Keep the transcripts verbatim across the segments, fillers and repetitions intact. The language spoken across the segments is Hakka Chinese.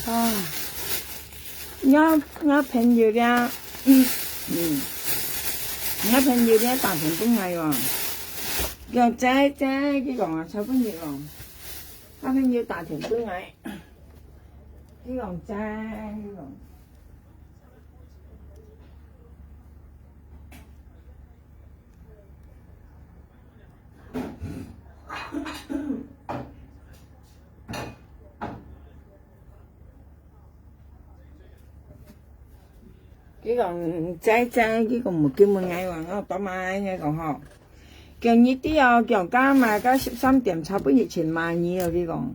啊，𠊎，𠊎朋友咧，嗯，嗯，𠊎朋友咧打電分𠊎哦，叫姐姐，佢講啊，差不多哦，𠊎朋友打電分𠊎，佢講姐，佢講。 佢講，姐姐，佢講無叫問𠊎話，𠊎爸媽應該講吼，叫你知哦，叫今嘛，到十三點差不多前罵你哦，佢講，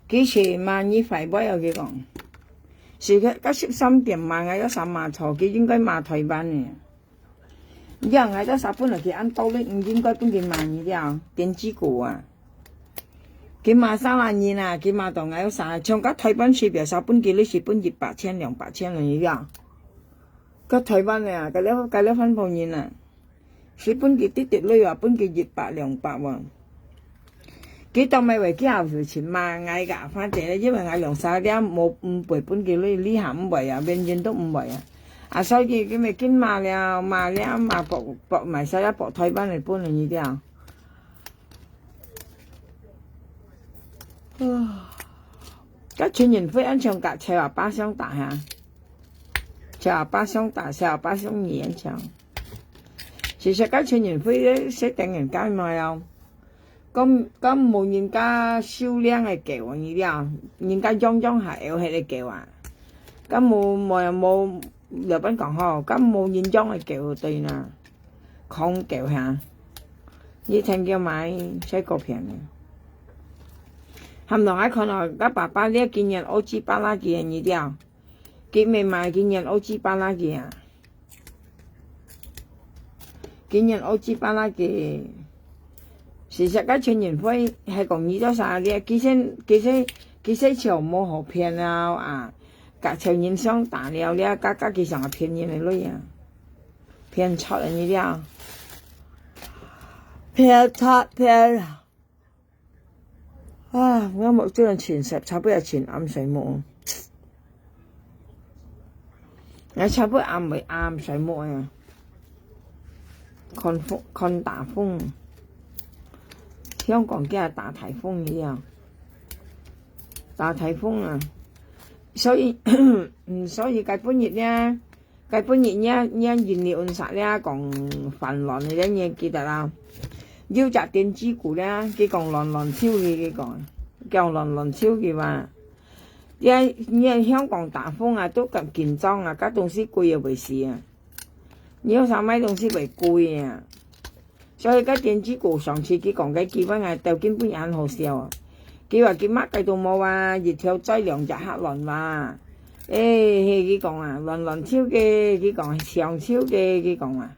佢前罵你壞話哦，佢講，是个，到十三點嘛，𠊎有啥罵錯，佢應該罵台灣个。 你講𠊎到時分落去恁多咧，毋應該分佢罵你了，電子股啊。佢罵啥啦人啊，佢罵到𠊎有啥，像到台灣隨便啥分佢，你是分一百千、兩百千了，你講。到台灣啊，該了，該了番婆人啊，是分佢滴滴落啊，分佢一百、兩百萬。 佢當然會，佢也有錢罵𠊎个，反正因為𠊎兩儕了無，毋會分佢，你，你還毋會啊，連人都毋會啊。啊，所以佢咪緊罵了，罵了，罵博，博，賣晒了，博台灣个分你了。啊，該陳雲輝恁像甲，笑阿爸相打哈，笑阿爸相打，笑阿爸相贏恁像。其實該陳雲輝咧，細等人該嘛了。 敢，敢無人家收領个狗啊，你了，人家養養下枵忒个狗啊。敢無，無，無，老闆講吼，敢無人養个狗對啦，空狗哈。你聽見買水果片呢？含落來看哦，𠊎爸爸咧今年烏雞巴拉吉个，你了，佢咪買今年烏雞巴拉吉啊。 今年烏雞巴拉个，其實該陳雲輝係講你做啥咧？其實，其實，其實就無好騙了啊！甲陳雲相打了了，甲，甲佢想騙人个鐳啊，騙錯了你了，騙錯騙。 啊，𠊎目珠盡澀，差不多盡暗睡目。𠊎差不多暗未暗睡目啊。看風，看打風。香港今日打颱風一樣，打颱風啊！所以，嗯，所以該本日呢， 該本日若，若印尼運煞咧講煩亂个咧，你記得啦？有隻電子股咧，佢講亂亂手个，佢講，講亂亂手个嘛。你，你香港打風啊，都咁緊張啊，該東西貴也會死啊。你有啥買東西會貴啊？ 所以該電子股上次佢講个機會，𠊎到今晡日還好笑啊。佢話佢麼个都無啊，一條嘴兩隻客亂話。誒，係佢講啊，亂亂手个，佢講搶手个，佢講啊。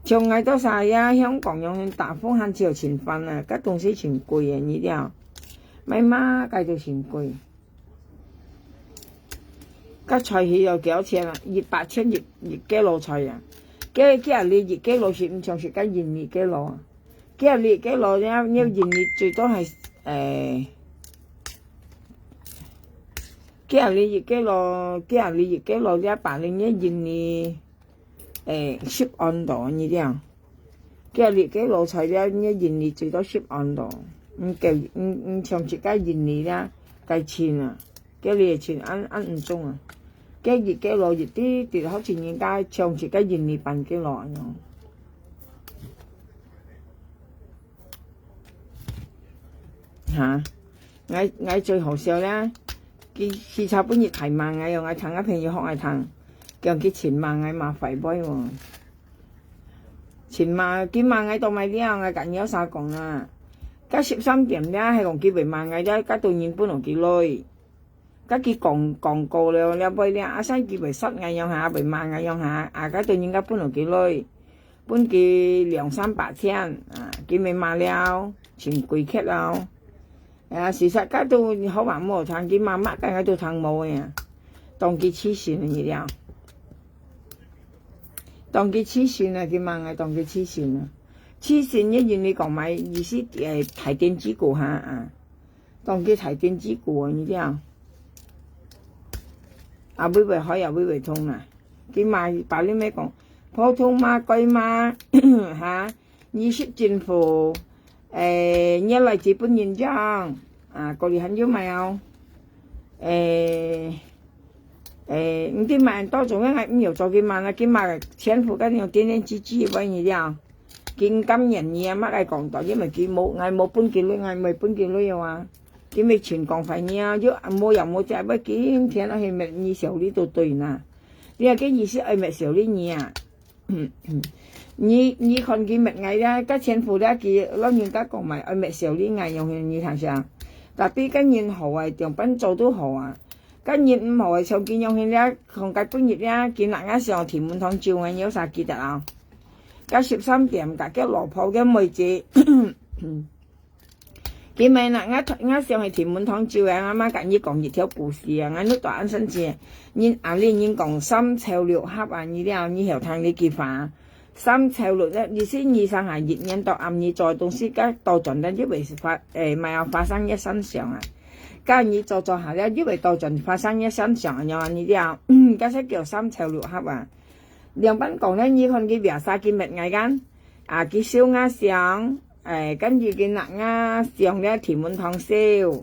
像𠊎到啥呀，香港樣打風還潮錢翻啊，該東西真貴啊，你了，買麼个都真貴。 該菜係要幾多錢啊？一百千一，一kilo菜啊！該，該裡一kilo係毋像係該印尼kilo啊！該裡kilo了，了印尼最多係，誒，該裡一kilo，該裡一kilo了，百零了印尼，誒，十安到你了。 該裡kilo菜了，你印尼最多十安咯。毋夠，毋，毋像自家印尼了，該錢啊，該裡个錢恁，恁毋中啊。該一kilo一滴滴，好似人家像自家印尼半kilo恁樣。哈？𠊎，𠊎最好笑了，佢，佢差不多大罵𠊎哦，𠊎聽𠊎朋友學𠊎聽，叫佢盡罵𠊎罵壞話哦。 盡罵，佢罵𠊎到麼个了，𠊎甲你有啥講啊？該十三點了，係講佢會罵𠊎了，該都人分佢來。該佢講，講過了，了尾了，啊，使佢會殺𠊎樣下，會罵𠊎樣下，啊，該都人家分佢來，分佢兩三百千，啊，佢咪罵了，盡鬼蹶了。啊，事實該都好話無好聽，佢罵麼个𠊎都聽無个啊。當佢痴線了。 當佢痴線啊，佢罵𠊎當佢痴線啊。痴線，你印尼講麼个意思？誒，大電子股哈啊，當佢大電子股啊，你知啊？啊，胃會開啊，胃會痛啊。佢罵，巴黎妹講，普通罵、該罵，哈，二十政府，誒，原來日本人樣，啊，嗰裡還有賣哦，誒，誒，毋知賣多種樣，𠊎毋曉做佢罵啦，佢罵全部該種點點滴滴，分你了。 佢毋甘願你啊，麼个講道，因為佢無，𠊎無分佢鐳，𠊎無分佢鐳啊。佢乜盡講壞你啊，又無也無食，要今天愛去滅你小李都對啦。你啊，个意思愛滅小李你啊？你，你看佢滅𠊎啦，該全部啦，佢老人家講嘛，愛滅小李𠊎用你聽下。Tapi該人好啊，點般做都好啊。該人毋好啊，像佢樣形啦，看該本日啦，佢拿𠊎上天文堂照𠊎，你有啥記得啊？ 該十三點，該个老婆个妹子，佢問啊，𠊎，𠊎想去天文堂照啊，𠊎嘛甲你講一條故事啊，𠊎都大安生姐，人啊，你人講三潮六合啊，你了，你曉聽這句話。三潮六合，意思你上下一年到暗你做東西，該倒轉來就會發，誒，咪要發生一現象啊。該你做做下了，又會倒轉發生一現象，樣啊，你了，該才叫三潮六合啊。 兩班講咧，你看佢biasa佢搣𠊎kan，啊，佢燒𠊎相，誒，跟住佢拿𠊎相咧天文堂燒，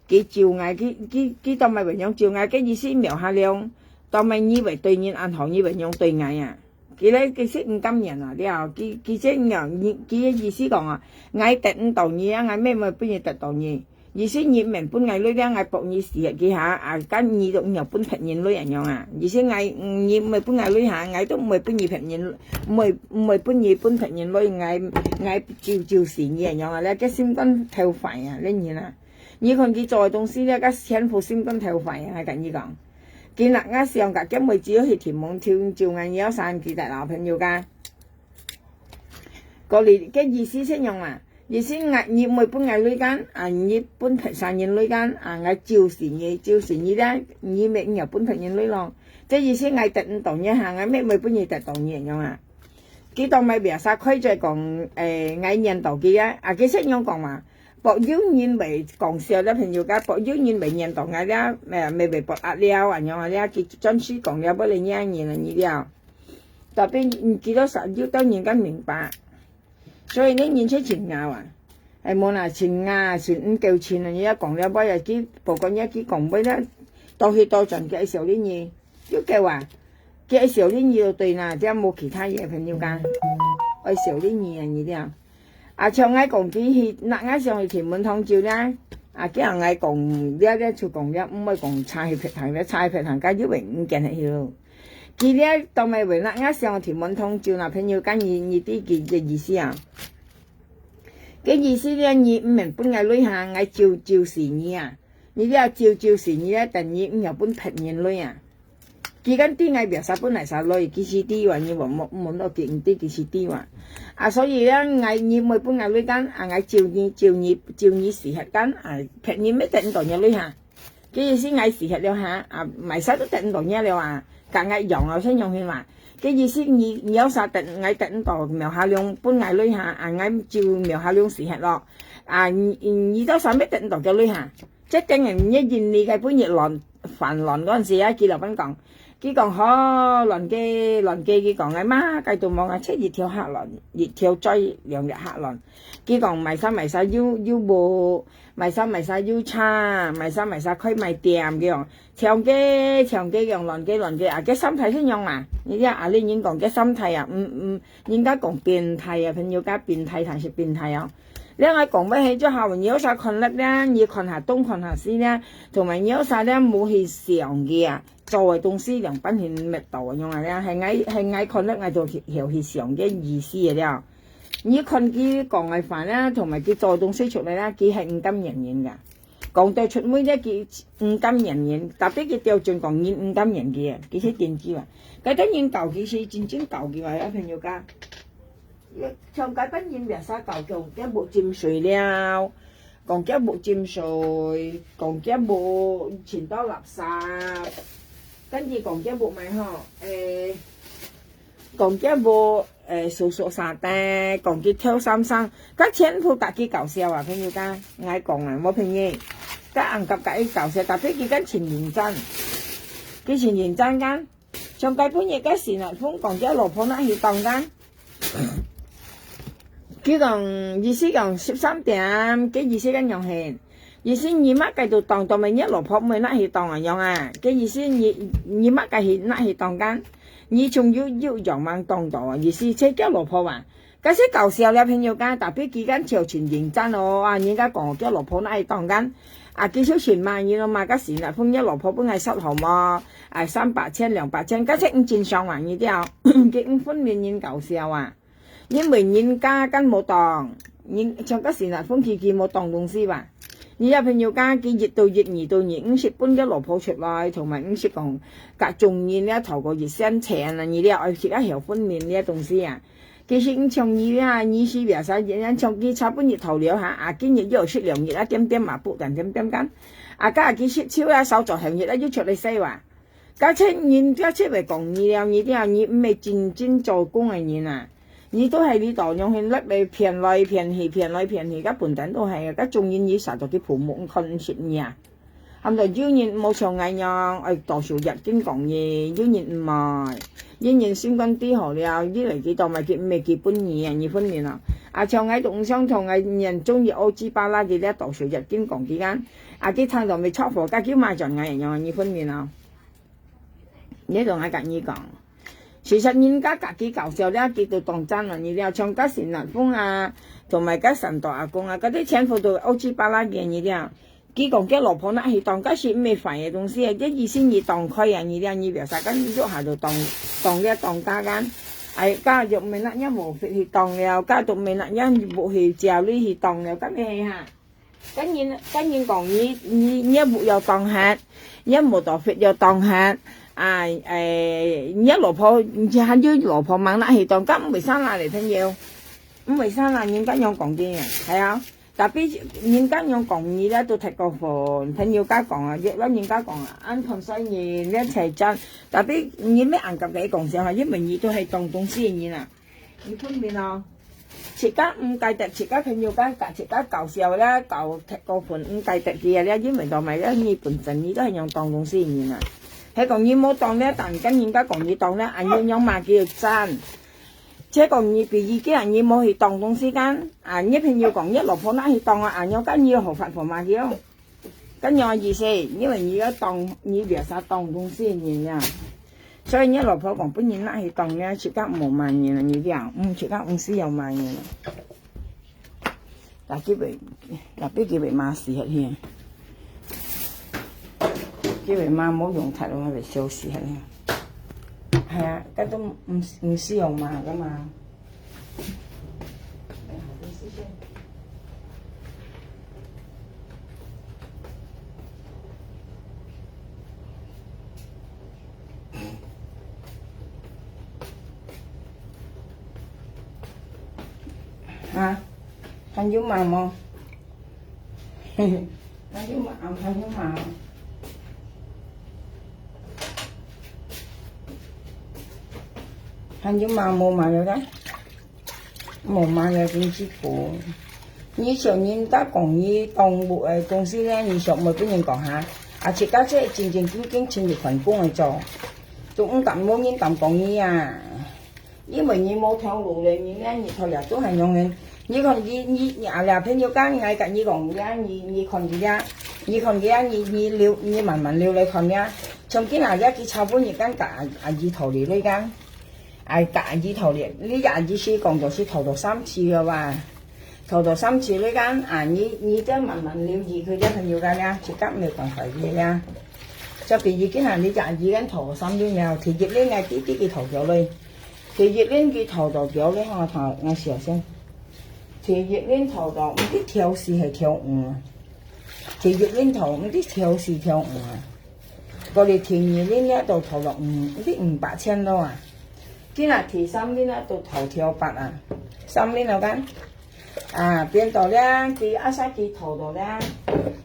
佢照𠊎，佢，佢，佢當咪會樣照𠊎，个意思苗下量，當咪你會對人恁好，你會樣對𠊎啊？佢咧，佢識毋甘願啊，了，佢，佢這樣，佢个意思講啊，𠊎得毋到你啊，𠊎乜會分你得到你。 意思你毋免分𠊎鐳了，𠊎駁你死忒佢下，啊，該你都毋曉分別人鐳恁樣啊。意思𠊎，你毋會分𠊎鐳下，𠊎都毋會分你別人，毋會，毋會分你分別人鐳，𠊎，𠊎照照死你恁樣啊，這个心肝透壞啊，這人啊。你看佢做个東西，這个全部心肝透壞啊，𠊎甲你講。佢拿𠊎相甲，佢妹子去天文堂照𠊎，你有啥記得啊，朋友家？ 个意，个意思係樣啊？意思𠊎，你毋會分𠊎鐳kan，啊，你分別儕人鐳kan，啊，𠊎照死你，照死你咧，你乜毋曉分別人鐳咯。這意思𠊎得毋到你下，𠊎乜毋會分你得到你恁樣啊。佢當咪biasa開嘴講，誒，𠊎念到佢啊，啊，佢識樣講嘛，駁有人會講笑咧，朋友家，駁有人會念到𠊎咧，誒，乜會駁壓了，恁樣啊咧，佢專心講了，不然你人啊，你了。 Tapi，嗯，佢都煞有兜人家明白。所以呢，人就盡拗啊。哎，無啦，盡拗啊，盡毋夠盡啊，你也講了尾啊，佢，不管你，佢講尾了，到去到轉，佢愛笑你呢，又夠啊。佢愛笑你呢就對啦，這無其他嘢，朋友家。愛笑你呢啊，你了。啊，像𠊎講，佢去，拿𠊎上去天文堂照啦。啊，佢同𠊎講，了，了，就講了，毋會講差去別行了，差去別行，該又會毋見去了。 佢咧，當咪會拿𠊎上天文堂照啦，朋友家，你，你知佢个意思啊？个意思咧，你毋免分𠊎鐳下，𠊎照照死你啊！你這照照死你咧，等你毋曉分別人鐳啊！佢kan知𠊎biasa分哪儕鐳，佢識知哇，你問，問，問到佢，毋知佢識知哇。啊，所以咧，𠊎，你毋會分𠊎鐳kan，啊，𠊎照你，照你，照你死忒kan，啊，別人乜得毋到你鐳下。 个意思𠊎死忒了下，啊，麼儕都得毋到你了啊，甲𠊎樣啊，先樣形嘛。个意思你，你有啥得，𠊎得毋到，苗下量分𠊎鐳下，啊，𠊎就苗下量死忒咯。啊，你，你到啥乜得毋到个鐳下？這等人你印尼个本日亂，煩亂嗰陣時啊，佢老闆講，佢講，好，亂个，亂个，佢講，哎媽，該都望啊，切一條客亂，一條嘴兩隻客亂。佢講，麼儕，麼儕又，又無 麼儕麼儕又差，麼儕麼儕開賣店，佢講，搶个搶个，講亂个亂个，啊，个心態係樣嘛？你這阿里人講个心態啊，嗯嗯，人家講變態啊，朋友家變態還係變態哦。你愛講乜係最好，你有啥看力咧，你看下東看下西咧，同埋你有啥咧無去想个啊，做个東西兩半形搣到啊，樣啊咧，係𠊎係𠊎看力，𠊎就去曉去想个意思个了。 你看佢講个話啦，同埋佢做東西出來啦，佢係毋甘願人个。講到出尾咧，佢毋甘願人，tapi佢標準講人毋甘願佢啊，佢係電子啊。該等人搞佢係真正搞佢啊，朋友家。像該等人biasa搞，講佢無斟水了，講佢無斟水，講佢無清倒垃圾，跟住講佢無買吼，誒，講佢無 誒，叔叔啥个，講佢偷三聲，該全部甲佢搞笑啊，朋友家，𠊎講啊，無朋友，該硬甲甲佢搞笑，tapi佢敢真認真。佢盡認真間。像該半日該時呢，風講佢老婆哪去當間。佢講，意思講十三點，佢意思該樣係，意思你麼个都當，當咩，若老婆毋會哪去當啊樣啊。佢意思你，你麼个去哪去當間，你從有，有樣mang當到啊，意思這叫老婆啊。 該係搞笑了，朋友間，tapi佢間就盡認真哦，啊，人家講叫老婆哪會當間，啊，佢就盡罵人咯，罵个死啦，分若老婆分𠊎殺好無？哎，三百千、兩百千，該係毋正常啊，你知哦，佢毋分明人搞笑啊，因為人家間無當，人像个死啦，分佢佢無當東西吧。你這朋友間，佢一到一，二到二，毋識分个老婆出來，同埋毋識講，甲眾人了討過一仙錢啊，你了愛自家曉分明這東西啊。 其實毋像你啊，你是biasa，人家像佢差不多頭了哈，啊，今日又食兩日啊，點點嘛，不但點點間。啊，該佢食酒啊，燒酒後日啊，又出來洗哇。該這人，該這位講你了，你了，你毋係真正做工个人啊。你都係你到樣形，落來騙來騙去，騙來騙去，該本等都係啊，該種人你殺到佢父母，毋看毋識你啊。 喊到有人無像𠊎樣，愛多數日經講嘢，有人毋愛，有人心肝底好了，你來佢當買佢毋係佢本意啊，你分明啊。啊，像𠊎都毋想同𠊎人中意歐吉巴拉佢這多數日經講佢間，啊，佢聽到咪著火，該佢罵轉𠊎樣，你分明啊。你同𠊎甲你講，其實人家家己搞笑了，佢都當讚了，你了像該新南風啊，同埋該山島阿公啊，該啲全部都歐吉巴拉佢，你了。 佢講佢老婆哪去當，該係毋係壞个東西啊，這意思你當開啊，你了你biasa間，你就下就當，當了當家間。哎，該就毋係那樣無法去當了，該都毋係那樣無去家裡去當了，該毋係哈？該人，該人講你，你，你也無要當閒，也無到法要當閒，啊，哎，你老婆，你還有老婆mang哪去當，該毋會生啦咧，朋友，毋會生啦，人家樣講个，係啊。 Tapi人家樣講你咧，都忒過分。朋友家講啊，若老人家講啊，恁看衰人，這才真。Tapi你毋好恁甲佢講笑哈，因為你都係當東西个人啊。你分明哦，自家毋該得，自家朋友家，自家搞笑咧，搞忒過分，毋該得佢啊，這因為到尾咧，你本身你都係樣當東西个人啊。係講你無當咧，但跟人家講你當咧，恁樣樣嘛叫真。 這講你比如講你無去當東西間，啊，你朋友講你老婆哪去當啊，恁樣該你有好法婆罵佢哦？該樣意思，因為你要當，你biasa當東西个人呀。所以你老婆講分人哪去當呢，自家無罵人啊，你講，嗯，自家毋需要罵人啊。 Tapi佢會，tapi佢會罵死忒去。佢會罵無用忒咯，會笑死忒去。係啊，該都毋，毋使用罵个嘛。 啊，還有罵無？還有罵，還有罵。還有罵無罵了个？無罵了，真是苦。你像人家講你動物个東西呢，你想無分人講哈？啊，自家這正正經經尋一份工來做，都毋敢，無人敢講你啊。 因為你無頭路咧，你連日頭也都還用个。你看你，你，你啊，這朋友講，𠊎甲你講呀，你，你看佢呀，你看佢呀，你，你留，你慢慢留來看呀。從今啊，這佢差不多講甲阿，阿姨頭裡來講，哎，甲阿姨頭裡，你甲阿姨是講就是頭到三次个哇。 頭到三次你講，啊，你，你再慢慢留意佢這朋友个呀，自家無辦法个呀。所以已經啊，你講已經頭三輪了，第一輪个弟弟佢頭腳嘞，第一輪佢頭到腳嘞，吼，頭，𠊎想先。第一輪頭到，毋知頭四還頭五啊。第一輪頭，毋知頭四頭五啊。過來第二輪了，都頭到五，毋知五百千多啊。今啊，第三輪啊，都頭頭八啊。三輪了講， 啊，變到了，佢阿儕佢頭到了，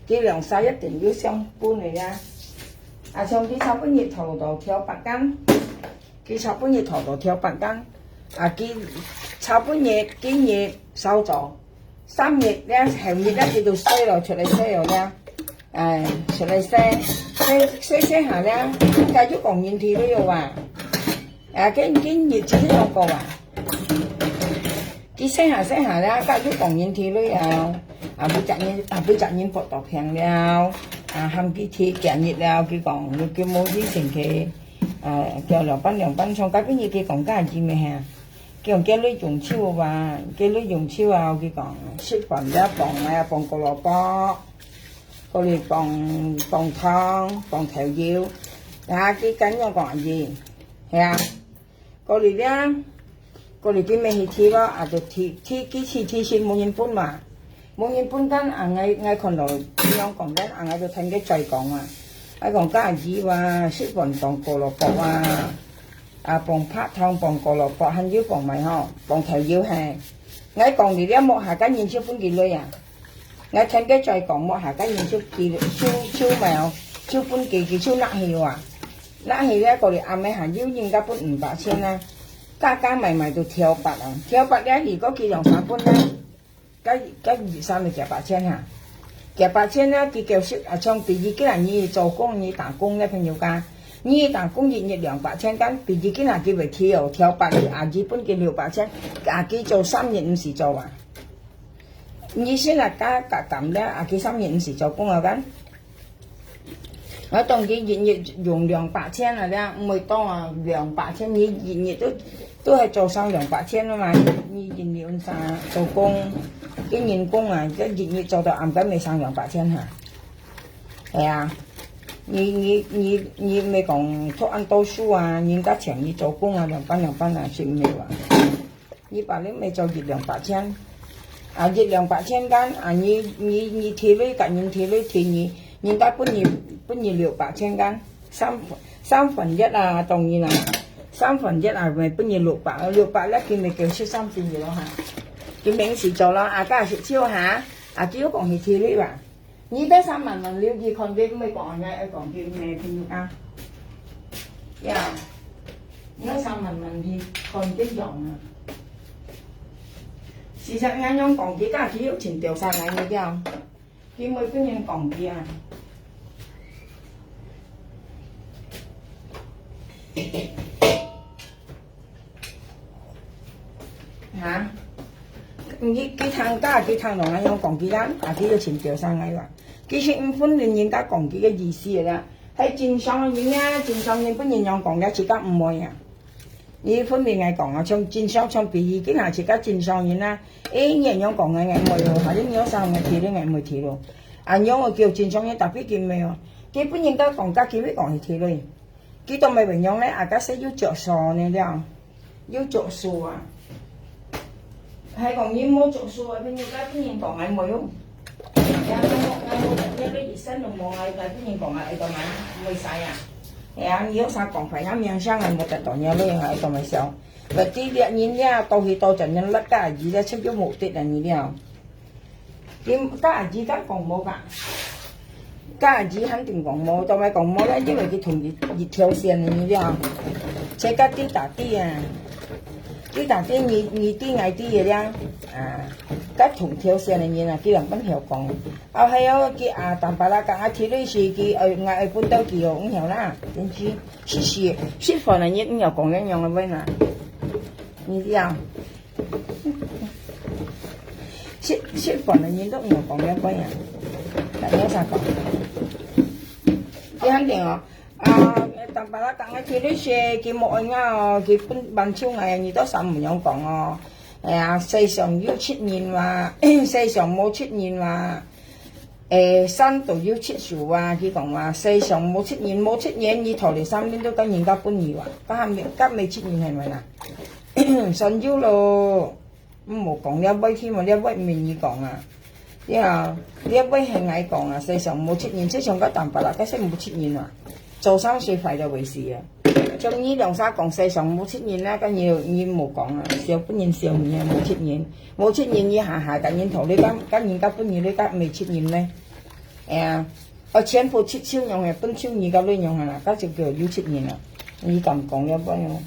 佢兩儕一定有相分个了。啊，像佢差不多頭到頭八間，佢差不多頭到頭八間，啊，佢差不多今日燒早，三日了，後日了，佢都睡了，出來睡了了，哎，出來睡。細細細下了，該又講人體了哇。啊，今今日子係用過啊。佢細下細下了，該又講人體了啊。啊，被隻人啊，被隻人發到病了。啊，喊佢去檢疫了，佢講佢無精神去。啊，叫兩班兩班床，該邊日佢講該日子咩啊？佢講佢來用手啊，佢來用手啊，佢講食飯了放啊，放胡蘿蔔。 過來放，放糖，放豆油，啊，佢跟樣講阿姨，係啊，過來了，過來佢乜去提咯，啊，就提，提，佢去提食無人分嘛，無人分，但啊，𠊎，𠊎看到恁樣講，但啊，𠊎就聽佢再講啊，𠊎講該阿姨話，食飯放胡蘿蔔啊，啊，放白糖，放胡蘿蔔，還有放麼个吼，放豆油嘿，𠊎講你了，莫下該人就分佢來啊。 𠊎聽佢再講，莫下該人就佢，就，就無，就分佢，佢就拿去啊。拿去了，過來暗晡還有人家分五百千啊。加加埋埋都條八啊，條八了，如果佢兩三分呢，該，該二三就幾百千哈。幾百千呢，佢叫食啊，像比如今日你做工，你打工个朋友家，你打工一日兩百千，但比如今日佢會條，條八，你阿姨分佢六百千，阿姨做三日毋使做啊。 你先來加，加減了，啊，佢三日毋使做工啊，kan？𠊎當佢一日用兩百千啊，了，毋會當啊，兩百千，你一日都，都係做上兩百千了嘛，你一日用啥做工，佢人工啊，這一日做到暗晡，乜上兩百千哈。係啊，你，你，你，你毋係講讀恁多書啊，人家請你做工啊，兩班兩班啊，係毋係啊？ 你把你乜做一兩百千，啊，一兩百千kan，啊，你，你，你提來，甲人提來提你，人家分你，分你六百千kan，三，三分一啊，當然啦，三分一啊，乜分你六百，六百了，佢乜叫十三分一咯哈。佢明時做咯，啊，該食少哈，啊，只有講係提來吧。 你得上慢慢留意看佢，毋係講恁樣，愛講佢毋係朋友啊。呀，你愛上慢慢去看佢樣啊。事實恁樣講，佢家己有錢掉下來，你知道？佢毋會分人講佢啊。 哈？你，佢聽，佢聽人恁樣講佢啦，啊，佢就尋著上來啦。其實毋分人，人家講佢个意思啦，係正常人啊，正常人分人樣講了，自家毋會啊。你分別𠊎講啊，像正常，像比喻，佢若自家正常人啊，誒，你恁樣講𠊎，𠊎毋會咯，或者你有啥問題咧，𠊎毋會提咯。啊，你有叫正常人，tapi佢毋會哦，佢分人家講，佢毋會講佢提咯。 佢都毋會樣咧，啊，該係有著數呢了，有著數啊。還講你無著數啊，朋友，該分人講𠊎無用。哎呀，𠊎無，𠊎無，你个醫生都無，𠊎，𠊎分人講啊，會當啊，毋會使啊。哎呀，你有啥講法，遐名聲啊，無得到你个，𠊎當會笑。Berarti這人了，到去到陣人，落家己了，出咗目的啊，你了。 你家己敢講無吧？家己肯定講無，做麼講無咧？因為佢同一，一條線个人了。自家知打知啊，知打知，你，你知𠊎知个了。啊，該同條線个人啊，佢人毋曉講。啊，還有佢啊，當巴拉講啊，提類似佢，呃，𠊎愛分到佢哦，毋曉啦，真是，是，是，食飯个人毋曉講恁樣个話啦，你知啊？ 食，食飯个人都毋曉講了話啊，大家啥講？你肯定哦，啊，當巴拉講个，佢咧說，佢無愛𠊎哦，佢分，分手𠊎，你都啥毋樣講哦。哎呀，世上有七人話，世上無七人話。 誒，山都有七樹啊，佢講話，世上無七人，無七人，你頭裡三年都跟人家分你哇，該還沒，該沒七人係咪啦？算有咯，毋好講了，尾添啊，了尾毋係你講啊，呀，了尾係𠊎講啊，世上無七人，世上該當巴拉，該係無七人啊，做生水壞了為事啊。 像你兩儕講世上無七人啦，該你，你無講啊，笑分人笑你啊，無七人，無七人你下下甲人討你，甲，甲人家分你，你甲毋係七人呢？哎呀，啊，全部七手樣个，分手你甲你樣啊，該就叫有七人啊。你敢講了不哦？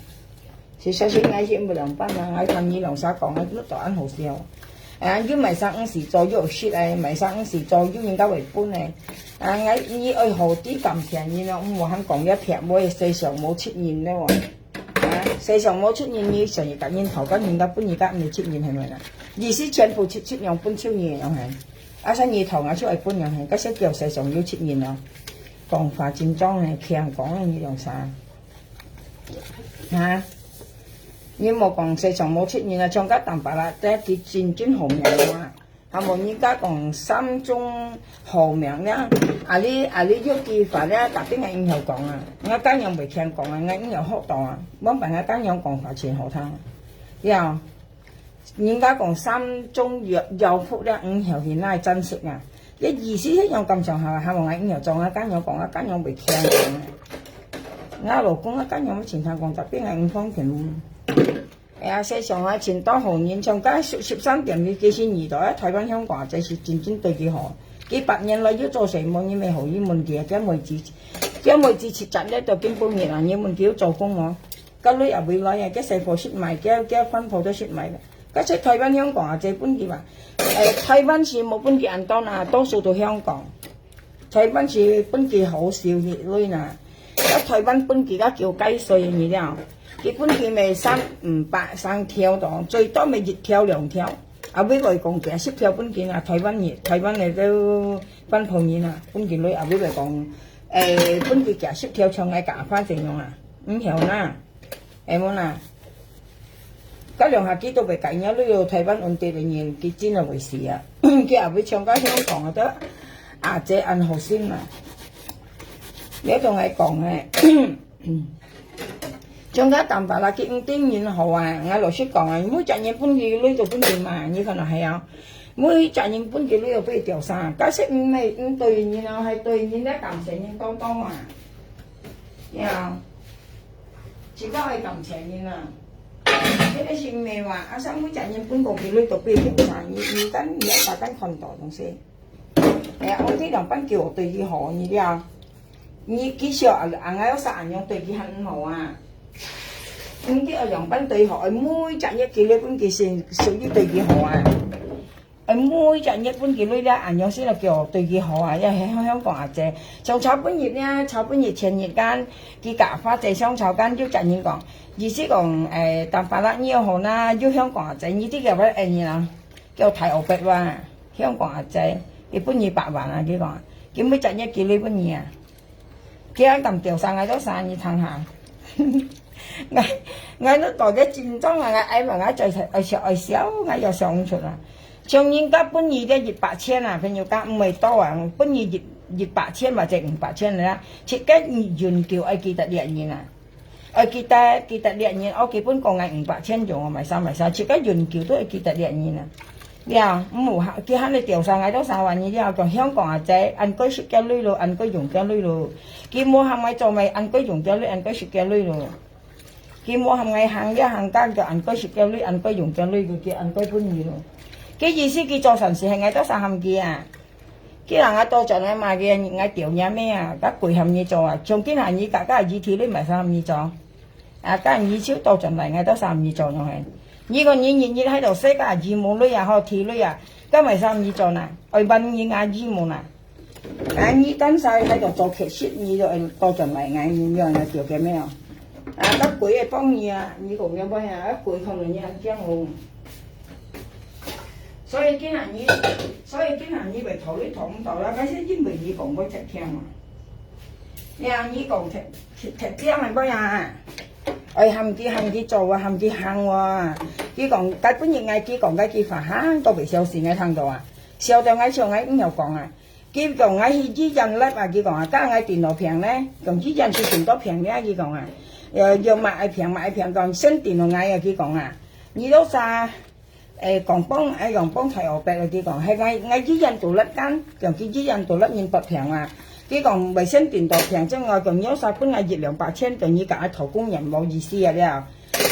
是，所以𠊎是毋兩半啊，𠊎聽你兩儕講啊，你都恁好笑。哎呀，又買衫毋使做，又有食个，買衫毋使做，又人家會分个。啊，𠊎，你愛好知感謝人哦，毋好還講這撇話，世上無七人了哦。啊，世上無七人，你想一個人頭，跟人家分人家毋係七人係無啦？你係全部七，七樣分手人樣係。啊，所以你頭𠊎就愛分樣係，該些叫世上有七人哦。講話真重呢，聽講呢，你用啥？啊？你莫講世上無七人啊，像該淡白啦，這佢真正好命啊。 還無人家講三種好命呢，啊你，啊你有句話呢，逐擺𠊎應該講啊，𠊎家娘袂聽講啊，𠊎應該學到啊，往擺𠊎家娘講話真好聽。呀，人家講三種妖，妖福呢，五條係哪會真實啊？這意思係樣咁上下，還無𠊎應該做，𠊎家娘講，𠊎家娘袂聽講啊。𠊎老公，𠊎家娘會真聽講，逐擺𠊎毋放心。 哎呀，世上啊，真多好人，像該十，十三點的其實你到啊，台灣香港啊，這係真正對佢好。幾百年來又做事，無人會好，你問佢啊，佢妹子，佢妹子七十咧，到今晡日啊，你問佢有做工無？該鐳也會來啊，該細貨識買，該，該番婆都識買了。該在台灣香港啊，這分佢嘛，哎，台灣係無分佢恁多啦，多數都香港。 台灣係分佢好少个鐳啦，啊台灣分佢个叫雞碎个了，佢分佢咪三五百三條到，最多咪一條兩條，啊尾來講幾十條分佢啊，台灣人，台灣个都番婆人啊，分佢鐳啊尾來講，誒，分佢幾十條像𠊎个阿爸這樣啊，毋曉啦。 會無啦？該兩下佢都袂介意，你有台灣本地个人，佢真个會死啊！佢也會像該香港个，啊，這恁好心啊！你同𠊎講誒，像該淡白啦，佢毋對人好啊！𠊎老實講啊，每隻人分佢鐳就分佢嘛，你看到係啊？每隻人分佢鐳就分佢掉啥？假使毋係毋對人啊，係對人咧感謝人多多啊！呀。 自家愛感謝人啊。這个是毋係話，啊，上尾隻人分過去，你都變成啥？你，你等，你愛把等看到東西。哎呀，我這兩班叫我對佢好，你了。你至少啊，啊，𠊎有啥恁樣對佢還毋好啊？你這兩班對好，每隻月佢來分佢先，屬於對佢好啊。 哎，每隻日本佢鐳了，恁樣先來叫對佢好啊，也係香港阿姐。像昨晡日呢，昨晡日前日間，佢甲花姐相吵間，有隻人講，意思講，哎，當巴拉你又好啦，有香港阿姐，你這個要恁樣啊，叫大烏白哇，香港阿姐，佢分你百萬啊，佢講，佢每隻日佢鐳分你啊。 佢恁敢掉生，𠊎都生你聽下。𠊎，𠊎都代个緊張啊，𠊎哀嘛，𠊎最愛笑，愛笑，𠊎又笑毋出啊。像人家分你个一百千啊，朋友講毋會多啊，分你一，一百千或者五百千啦，自家永久愛記得這人啊。愛記得，記得這人，哦，基本講𠊎五百千用，𠊎買衫買衫，自家永久都愛記得這人啊。 了，毋好，佢喊你掉生，𠊎都生還你了，講香港阿姐，恁該食个鐳咯，恁該用个鐳咯。佢無喊𠊎做咩，恁該用个鐳，恁該食个鐳咯。佢無喊𠊎行這行間，就恁該食个鐳，恁該用个鐳，佢，佢恁該分你咯。佢意思佢做善事，係𠊎都生喊佢啊。佢人啊，多轉來罵佢，𠊎掉你咩啊，該鬼喊你做啊，從今下你家家己提鐳買衫喊你做。 啊，該你就倒轉來，𠊎都三你做樣嘿。你講你日日喺度洗家己無鐳啊，好提鐳啊，該買三你做哪？愛問你阿姨無哪？啊，你等下喺度做客食，你就愛倒轉來，𠊎你樣來做个咩哦？啊，該鬼會幫你啊，你講要不然啊，該鬼可能你還講哦。所以今下你，所以今下你會逃你逃毋到啦，該係因為你講會聽嘛。呀，你講聽 特別係講啊，愛喊佢，喊佢做啊，喊佢行啊。佢講，該本人𠊎佢講該句話，行都袂小心𠊎聽到啊。笑到𠊎笑𠊎毋曉講啊。佢講𠊎去醫院粒啊，佢講啊，該𠊎電腦病呢，講醫院去電腦病呢，佢講啊，呃，又買愛病買愛病，講先電腦𠊎啊，佢講啊，你都啥？ 誒，講幫，誒，用幫大學畢業佢講，係𠊎，𠊎醫院獨立間，講佢醫院獨立人發病啊。佢講，衛生電腦病，正𠊎講，有啥分𠊎一兩百千，講你講𠊎偷工人無意思啊了。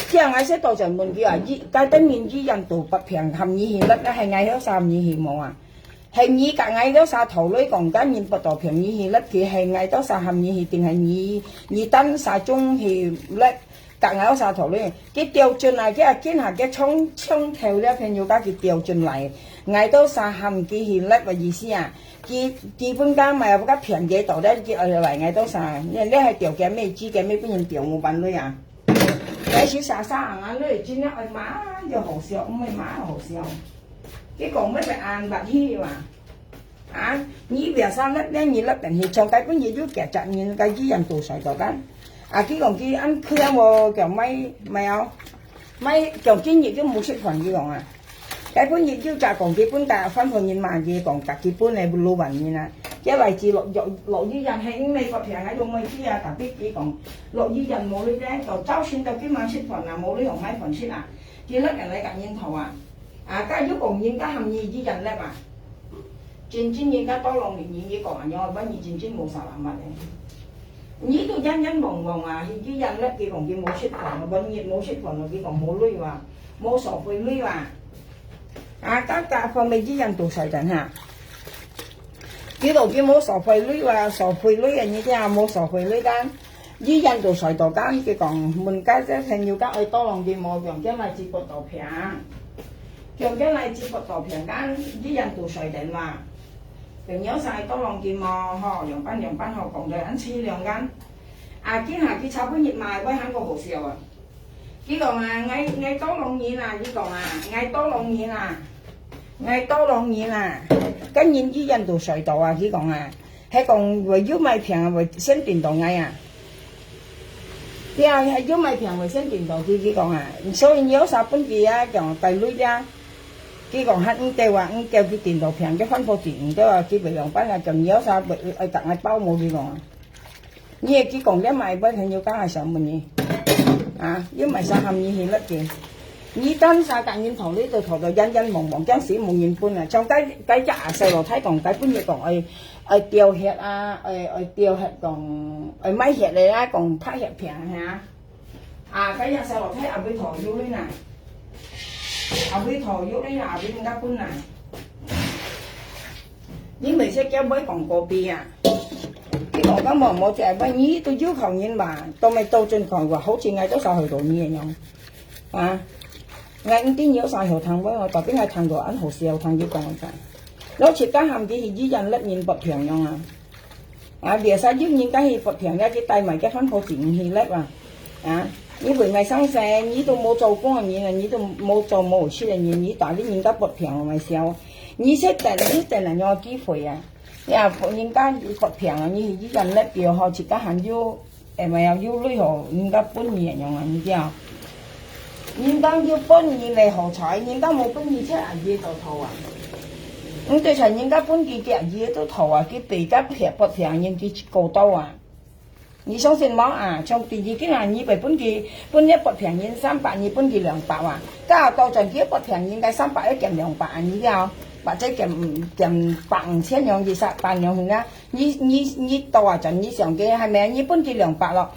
聽𠊎先倒轉問佢啊，醫，該等人醫院獨立病，含你去粒，該係𠊎有啥含你去無啊？係你講𠊎有啥頭鐳講，該人發到病你去粒，佢係𠊎有啥含你去，定係你，你等啥種去粒？ 甲𠊎有啥道理？佢調轉來，佢啊，今下佢從，從頭了，朋友甲佢調轉來。，𠊎兜儕喊佢去lab个意思啊。佢，佢分家買个較便宜到咧，佢愛來𠊎兜儕，你，你還調價咩？佢價咩分人調無半類啊？𠊎是傻傻啊，你真正愛罵就好笑，毋會罵好笑。佢講乜係恁白痴啊？啊，你為啥lab咧？你lab等去，像該本日有幾隻人个醫院都衰到緊。啊，佢講佢恁去啊，無叫買，買哦。 買，講今日就無食飯，佢講啊。該本日就再講佢分大番婆人嘛，佢講家己分个老闆人啊。佢來自落，落，落醫院係因為個病啊，用个知啊，tapi佢講落醫院無鐳咧，到朝晨到今晚食飯啊，無鐳用買飯食啊。佢摎人來甲人頭啊。啊，該又講人家喊你醫院lab啊。真正人家多lòng人，你講啊，你愛問你真正無啥人物咧。 你都冤冤枉枉啊，去醫院lab佢講佢無食飯，半日無食飯，佢講無鐳啊，無所費鐳啊。啊，大家看个醫院都衰等哈。佢講佢無所費鐳啊，所費鐳啊，你聽無所費鐳个，醫院都衰到緊，佢講問該隻朋友講愛多lòng佢無，用佢來接骨頭病，用佢來接骨頭病，緊醫院都衰等嘛。 朋友儕多lòng佢無，吼，兩班兩班吼，講到恁淒涼个。啊，今下佢差不多日嘛，會喊个好笑啊。佢講啊，𠊎，𠊎多lòng人啊，佢講啊，𠊎多lòng人啊，𠊎多lòng人啊，該人醫院都衰到啊，佢講啊，係講會有麼病會先叮到𠊎啊。 對啊，有麼病會先叮到佢，佢講啊，所以你有啥分佢啊，講帶鐳啊。佢講還毋夠啊，毋夠佢叮到病，佢番婆子毋夠啊，佢袂用辦啊，講你有啥會，愛逐个包無，佢講啊。你會，佢講這麼會分有講啊，想問你。啊，又毋係啥喊你去lab个。你單儕甲人頭，你都頭到冤冤枉枉，驚死無人分啊。像該，該隻阿細路太講，該本日講愛，愛吊血啊，愛，愛吊血講，愛買血个啊，講拍血片啊。 啊，該隻細路仔阿妹頭有鐳啊，阿妹頭有鐳啊，阿妹應該分啊。你每次叫妹講個別啊，你講講無無隻妹，你都有口音嘛，都無倒轉看過，好似𠊎都少許多年个樣。啊，𠊎毋知你有啥好聽話哦，tapi𠊎聽到恁好笑，聽佢講个。老實講，喊佢去醫院lab人發病樣啊。 啊，biasa有人家去發病，也去帶埋个番婆子去lab啊。啊，你為麼生事，你都無做工个人啊，你都無做無事个人，你帶你人家發病，𠊎笑。你識等，你等人家機會啊。你啊，人家發病啊，你去醫院lab表吼，自家還有，會毋會有鐳吼，人家分你个樣啊，你知啊？ 人家有分你來好彩，人家無分你，這阿姨到頭啊。毋對彩，人家分佢，這阿姨到頭啊，佢被个撇發病人佢過到啊。你相信無啊？像第二个啊，你被分佢，分你發病人三百，你分佢兩百啊。到到轉佢發病人个三百要減兩百啊，你了，或者減，減百五千樣，二十八樣啊。你，你，你到啊轉，你想个係咪？你分佢兩百咯，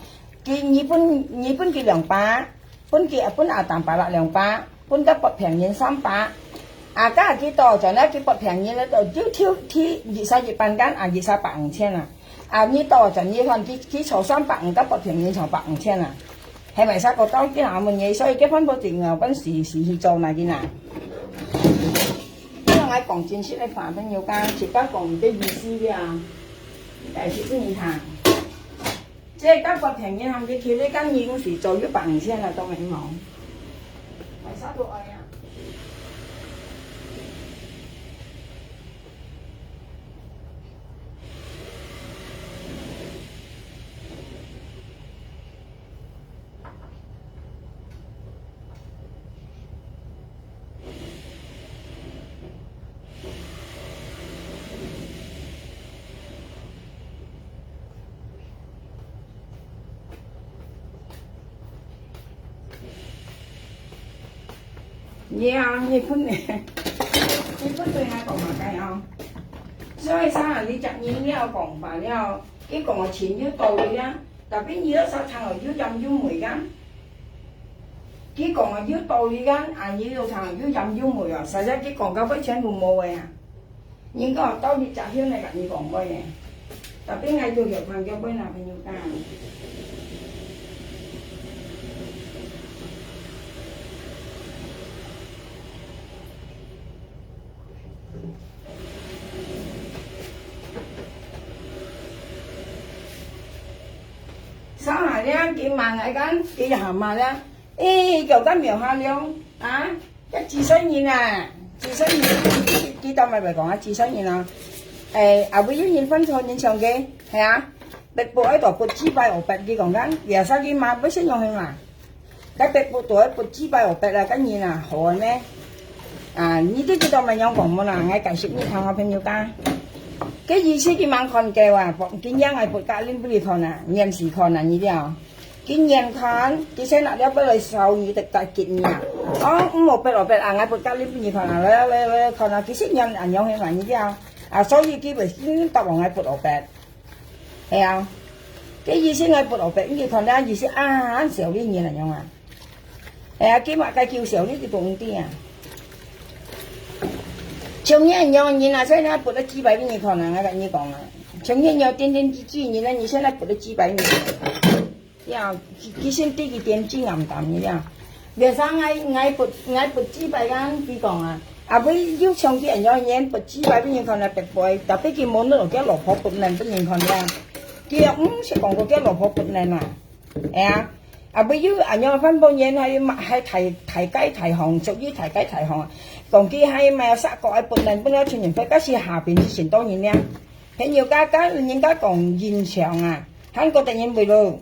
佢，你分，你分佢兩百。 分佢，分阿當伯伯兩百，分个發病人三百。啊，該佢到轉來，佢發病人來到，就抽，提二十一班間，啊，二十八五千啊。啊，你到轉，你看，佢，佢抽三百五，个發病人抽八五千啊。係毋係？到今下問你，所以結婚不定啊，本時，時去做哪个啊？你同𠊎講真實个話，朋友講，自家講毋得意思个啊。但是不你看。 這个發病人喊佢去，你講你毋係做一百五千啊，當然無。為啥都愛啊？你啊，你分，你分對𠊎講麼个哦？所以啥，你隻人了講法了，佢講个真有道理啊。Tapi你有啥聽了有鹽有味个？佢講个有道理个，啊，你有聽了有鹽有味啊？實在佢講到尾全部無个啊。 人講到你家鄉來甲你講話呢，tapi𠊎就曉聽叫尾那朋友講。上下了，佢問𠊎講，佢就喊嘛了，誒，叫个苗下龍啊，這幾歲人啊，幾歲人，佢，佢當然會講啊，幾歲人啊，誒，啊，會有人犯錯，人想个，係啊，別不愛多不幾百五百，佢講講，也是佢嘛，不是用去嘛。 該別不多不幾百五百啦，該人啊，好个咩？啊，你知佢到麼樣講無啦？𠊎解釋你聽啊，朋友家。該意思佢吂看過啊，今日𠊎發格令分你看啊，現時看啊，你知啊？佢現看，佢先拿了過來燒你的，的給你啊。哦，毋好別哦別啊，𠊎發格令分你看啊，來來來看啊，其實現恁樣个嘛，你知啊？啊，所以佢會先答應𠊎發哦別。 係啊，該意思𠊎發哦別，你看啦，意思啊，恁少你人恁樣啊。係啊，佢嘛該叫少你，佢都毋知啊。像你恁樣人啊，所以𠊎發了幾百分你看啊，𠊎跟你講啊。像你恁樣點點滴滴人啊，你現在發了幾百分你看。呀，佢，佢先對佢點睛暗淡个呀。 別生𠊎，𠊎發，𠊎發幾百个，佢講啊，啊，會有像佢恁樣，人發幾百个人看來白白，tapi佢無拿佢老婆發等分人看呀。佢也毋識講過佢老婆發等啊。哎呀，啊，會有恁樣番婆人還，還大，大街大巷，屬於大街大巷啊。講佢還買煞過愛發等，分了全人發，該時下邊係真多人呀。朋友家，家人家講印象啊，還過得人會咯。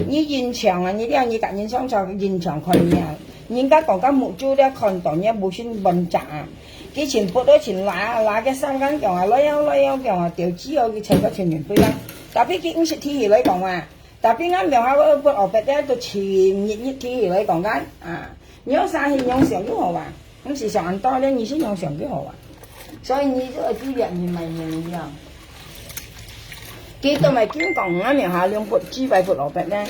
你印象啊，你了你甲人相處印象看你啊。人家講个目珠了看到你無心問責啊。佢全部都全拉啊，拉个三間講啊，來哦，來哦，講啊，掉紙哦，佢全部全面飛啦。Tapi佢毋識提起來講啊。Tapi𠊎廟下个分後壁个都全日日提起來講个啊。 你有啥形容上就好啊，毋使想恁多咧，你形容上就好啊。所以你就愛知了你買人了。佢都毋係緊講，𠊎廟下兩佛，幾百佛落白咧。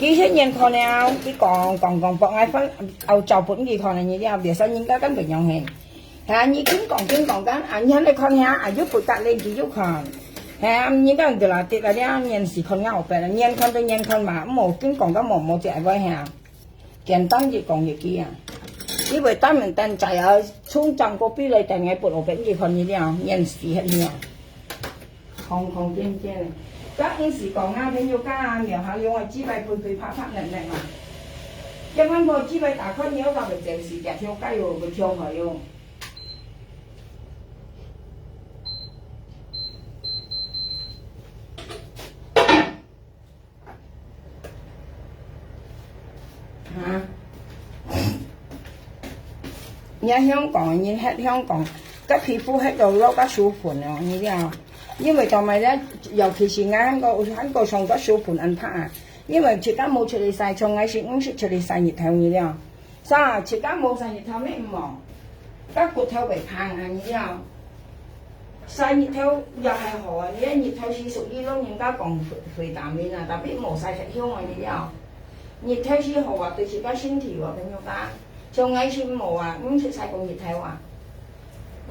佢係人看了，佢講講講，博𠊎分，後照分佢看了，你了，別使人家根本樣形。哈，你緊講緊講緊，啊，你還來看下，啊，又不得了，佢又看。哈，人家就啦，跌了了，人是看𠊎後背了，人看都人看嘛，莫緊講个莫莫只愛下。 簡單一講一句啊，因為單門單仔啊，從正過飛來等𠊎不落白，你看你了，面死很了，空空見見。該毋使講啊，朋友家啊，廟下用个幾百分佢拍拍冷冷啊。這番波幾百打開，你要搞个真是假跳該有个跳好用。 哈？你看香港人，你看香港，个皮膚黑到落个手粉哦，你知道？因為做麼个呢？尤其是𠊎還過，還過上个手粉恁怕啊，因為自家無出去曬，從𠊎係毋識出去曬日頭，你知道？ 啥，自家無曬日頭咩毋好，个骨頭會胖啊，你知道？曬日頭也係好啊，你看日頭係屬於老人家講維，維他命啊，tapi無曬忒凶啊，你知道？日頭係好啊，對自家身體啊，朋友家。像𠊎係無啊，毋識曬過日頭啊。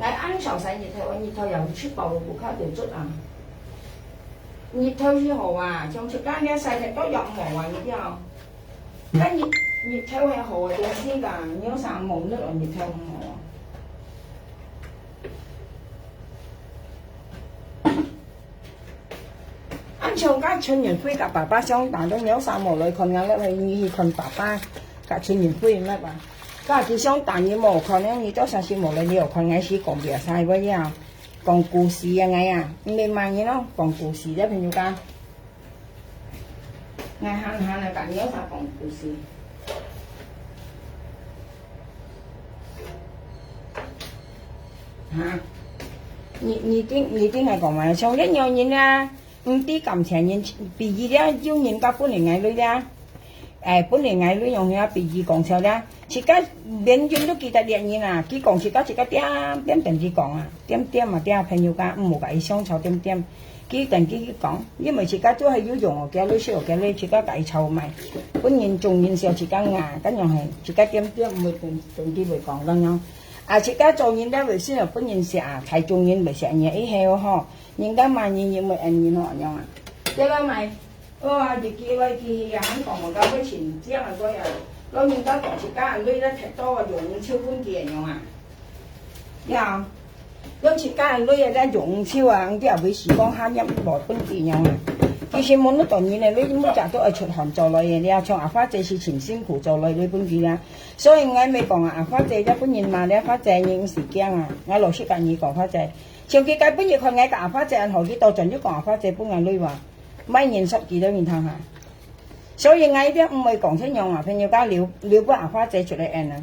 𠊎恁少曬日頭，日頭也有七寶路不靠就足啊。日頭係好啊，像自家這曬忒多也無啊，你知道？但日，日頭係好啊，東西啦，你有啥無日哦，日頭無啊。恁像該陳雲輝个爸爸相打，都有啥無來看𠊎，你去看爸爸，个陳雲輝，你知吧？ 該佢想打你無可能，你做啥事無來了，看𠊎係講別儕个呀，講故事啊𠊎啊，毋係罵人咯，講故事个朋友家。𠊎閒閒來甲你有啥講故事？哈？你，你定，你定係講嘛，像這樣人啊，毋知感謝人，比喻了，有人家本來𠊎累了。 哎，本來𠊎內容遐比喻講笑啦，自家連用都記得這人啊，佢講自家自家點點等佢講啊，點點啊，點朋友家，毋好甲佢相吵點點。佢等佢去講，因為自家做係有用哦，佢累少佢累，自家甲佢吵埋，本人眾人笑自家啊，恁樣係，自家點點毋會等等佢會講恁樣。啊，自家做人咧會信哦，本人惜啊，太眾人會惜你，以後吼，人家罵人，人會恩人吼，恁樣啊。對啦，買。 哦，日記來記啊，還講我到尾前這樣个呀，老人家講自家累得忒多啊，用手分佢樣啊。呀，老自家累啊，用手啊，你也會時光下也無分佢樣啊。其實無恁多人呢，你每隻都愛出汗做來个，你啊，像阿花姐係盡辛苦做來，你分佢啊。所以𠊎毋係講啊，阿花姐這本人嘛，你阿花姐你毋使驚啊，𠊎老實甲你講，花姐，像佢該本日看𠊎甲阿花姐恁好，佢倒轉又講阿花姐分𠊎鐳話，莫人說佢都毋聽下。所以𠊎一定毋會講這樣啊，朋友家留留分阿花姐出來演啊。